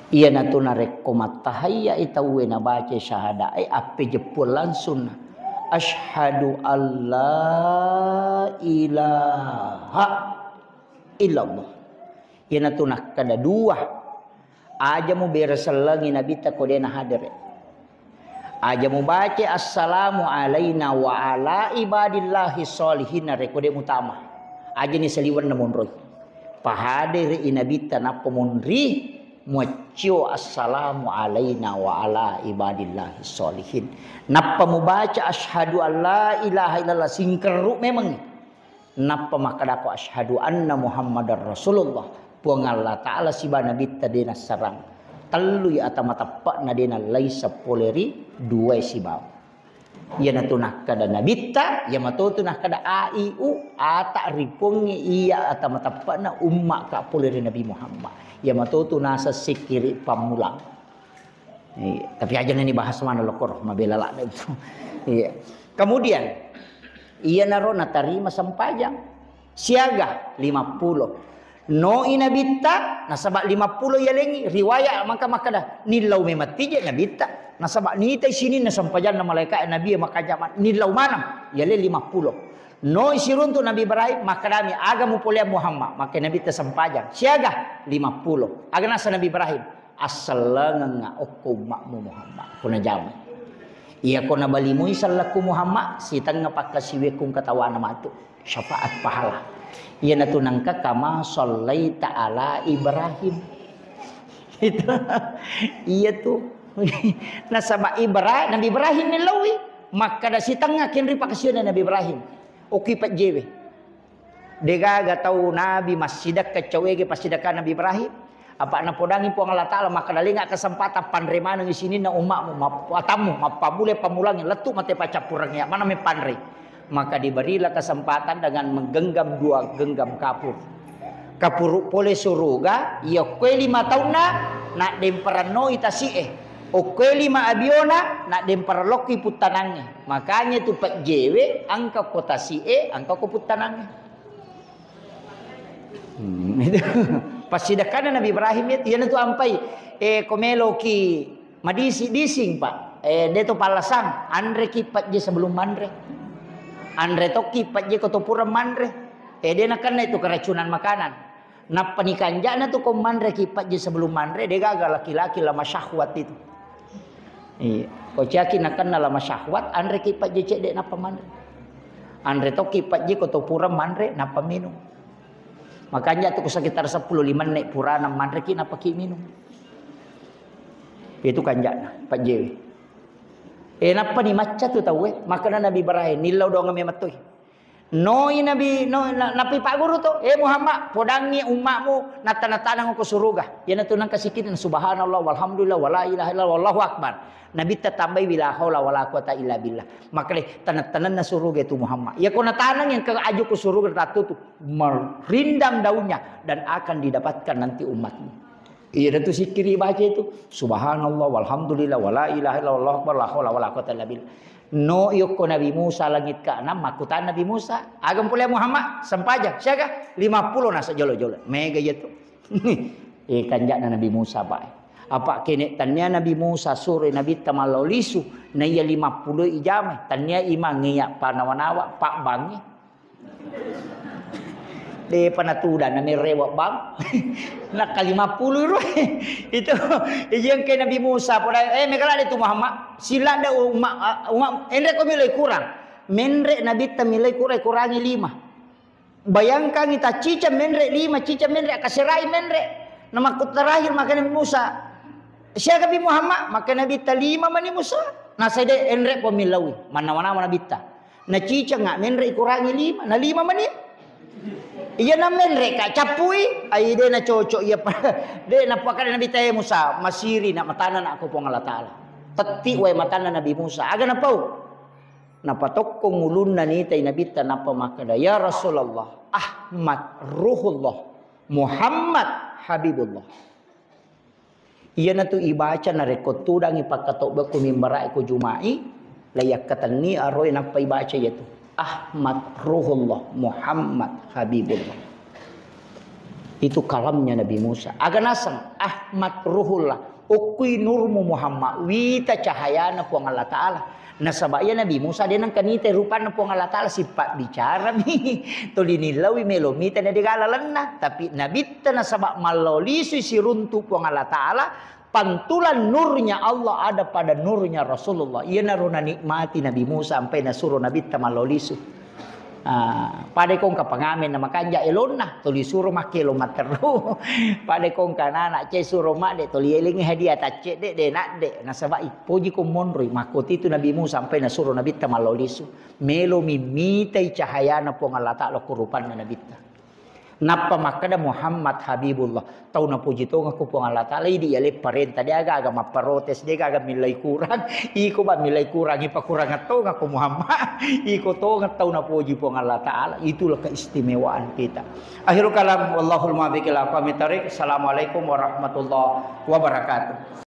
Iyanatu narekko mattahayyai tauwe nabaca syahadae, appejeppuang langsung. Asyhadu alla ilaha illallah. Iyanatu nakkeda dua. Aja mubere sellengi Nabitta ko de' nahadere. Aja mubaca assalamu alaina wa ala ibadillahi sholihin narekko de' mutama. Aja ni saliwenna monroi. Pahadere i Nabitta nappa monri muaccio assalamu alaina wa ala ibadillahi sholihin. Nappa mubaca asyhadu alla ilaha illallah singkerru memeng. Nappa makkedako, "Asyhadu anna Muhammadar Rasulullah." Puang Allah Ta'ala siba Nabitta de' nassarang. Tellui ata mateppe'na de' nallaisa pole ri duae sibawa. Iyanatu nakkeda Nabitta, iya matotu nakkeda A I U, ata ripuangnge iya ata mateppe'na umma' ka pole ri Nabi Muhammad. Iya matotu naseng sikkiri' pammulang. Iya, tapi aja' na ni bahas mana lokor, mabela la'na itu. Iya. Kemudian, iyanaro natarima sempajang. Siaga, lima puluh. Noi Nabitta, nasaba' lima puluh yalengngi. Riwaya' maka makkeda, nillau memang tije Nabitta. Nasaba' nitai sininna sempajanna malaika' Nabi maka jaman nillau maneng. Yaleng lima puluh. Noi siruntu' Nabi Ibrahim, makkedami, "Aga mupoleang Muhammad?" Maka Nabitta sempajang. Siaga, lima puluh. Aga naseng Nabi Ibrahim? Assellengengnga okko umma'mu Muhammad. Ko najama. Iya ko nabalimui sellekku Muhammad, sitengnga pakkasiwiakku katawana matu. Syafaat pahala. Iyanatu nengka kama sallaita ala Ibrahim. Itu. Iya tu. Nasaba Ibra-, Nabi Ibrahim mellaui. Makkeda sitengnga kenri pakkasiwianna Nabi Ibrahim. Okki pejjewe. Degaga tau nabi massidekka cawege passidekka Nabi Ibrahim. Apa napodangi Puang Allah Ta'ala, makkeda lenga kesempatan panre manengi sininna umma'mu, map-, atammu, mappamulai pammulangi, lettu mate paccappurengnge, mana mepanre. Maka diberilah kesempatan dengan menggenggam dua genggam kapur. Kapuru pole suruga, iya kue lima taunna, nak demperannoi tasi'e. Okkoe lima abiona, na deng parellokki puttanangnge. Makanya tu pejjewe, angka ko tasi'e, angka ko puttanangnge. Hmm, itu. Passidekkana Nabi Ibrahim itu, iyana tu ampai, eh, ko meloki madisi-dising, Pak. Eh, de to pallasang, anreki pejje sebelum manre. Anre tokki pejje ko to pura manre. Eh, de nakenna itu keracunan makanan. Nappa ni kanja'na tu ko manreki pejje sebelum manre, de gaga laki-laki lama syahwat itu. Iya. Ko ciaki nakenna lama syahwat, anreki pejje cedde nappa manre. Anre tokki pejje ko to pura manre nappa minum. Makanja tu ko sekitar seppulo lima menit purana manreki nappa ki minum. Itu kanja'na pejjewe. Eh, nappa ni macca tu tauwe, makana Nabi Ibrahim, nillau doang memettoi. Noi Nabi, no, na-, napi Pak Guru to, "Eh Muhammad, podangi ummamu nattana-tanang ko suruga." Iyana tu nangka sikirina, "Subhanallah, walhamdulillah, wala ilaha illallah, wallahu akbar." Nabi ta tambai, "Wala haula wala quwata illa billah." Makale taneng-tanenna suruga itu Muhammad. Ya ko natanang yang ke aju ko suruga ratu tu, merindang daunnya dan akan didapatkan nanti umatmu. Iya, tu sikkiri baca itu. Subhanallah, walhamdulillah, wala ilaha illallah, wallahu akbar, la haula wala quwata illa billah. No, yokko Nabi Musa langit keenam, makkutana Nabi Musa, "Aga pole Muhammad, sempajang, siaga?" "Lima puluh nasa jolo-jolo." Mega iya tu. Eh, kanja'na Nabi Musa, Pak. Apa kene tania Nabi Musa suro Nabi ta mallau lisu, na iya lima puluh ijama, tania imang iya panawa-nawa, Pak Bangi. Depa natudang, namerewa bang. Nakka lima puluh ro. Itu, iya engka Nabi Musa, pada, eh, mega ladde tu Muhammad. Sila de umma, umma, enre ko miloi kurang. Menre Nabi ta miloi kurang, kurangi lima. Bayangkangi, ta cica menre lima, cica menre, akaserai menre. Namakku terakhir makanya Nabi Musa. Siaga bi Muhammad? Maka Nabi ta lima mani Musa. Nasai de enre ko millaui. Mannawa-nawa Nabi ta. Na ciceng nga menre kurangi lima, na lima mani. Iya na menre ka cappui, ai de na cocok iya pa. De na pakada Nabi ta, "Eh Musa, masiri na matana na ko Puang Allah Taala." Tetti wae matanna Nabi Musa. Aga na pau? Napatokkong ulunna nitai Nabi ta nappa makkada, "Ya Rasulullah, Ahmad Ruhullah, Muhammad Habibullah." Iyanatu ibaca narekko tudangi pakkatobbe ko mimbara'e ko Juma'i, laiyakkatenni aroe nappa ibaca iyatu, "Ahmad Ruhullah, Muhammad Habibullah." Itu kalamnya Nabi Musa. Aga naseng, "Ahmad Ruhullah, okkui nurmu Muhammad, wita cahayana Puang Allah Ta'ala." Nasaba iya Nabi Musa de nengka nitai rupanna Puang Allah Ta'ala, sipabbicarami. Tuli nillaui melo mita na dega lalenna. Tapi Nabitta nasaba mallao lisui siruntu Puang Allah Ta'ala, pantulan nurnya Allah ada pada nurnya Rasulullah. Iyanaro nanikmati Nabi Musa ampai nasuro Nabitta mallao lisu. Ah, pada kongka pangamen na makanja elonna, tuli suro makkelo matteru. Pada kongka anak-anak ce suro madde, tuli elengi hadiah taccedde, de nadde. Nasaba i, poji ko monroi, makkotitu Nabi Musa sampai nasuro Nabitta mallao lisu. Melo mimmitai cahayana Puang Allah Ta'ala ko rupanna Nabitta. Nappa makkeda Muhammad Habibullah. Tau napoji tongeng ko Puang Allah Ta'ala, idi yaleng parenta, de aga-aga mapparotes, de aga-aga millai kurang. Iko ba millai kurang, ipakurang tongeng ko Muhammad. Iko tongeng tau napoji Puang Allah Ta'ala. Itulah keistimewaan kita. Akhirul kalam, wallahul muwaffiq ila aqwamit thariq. Assalamualaikum warahmatullahi wabarakatuh.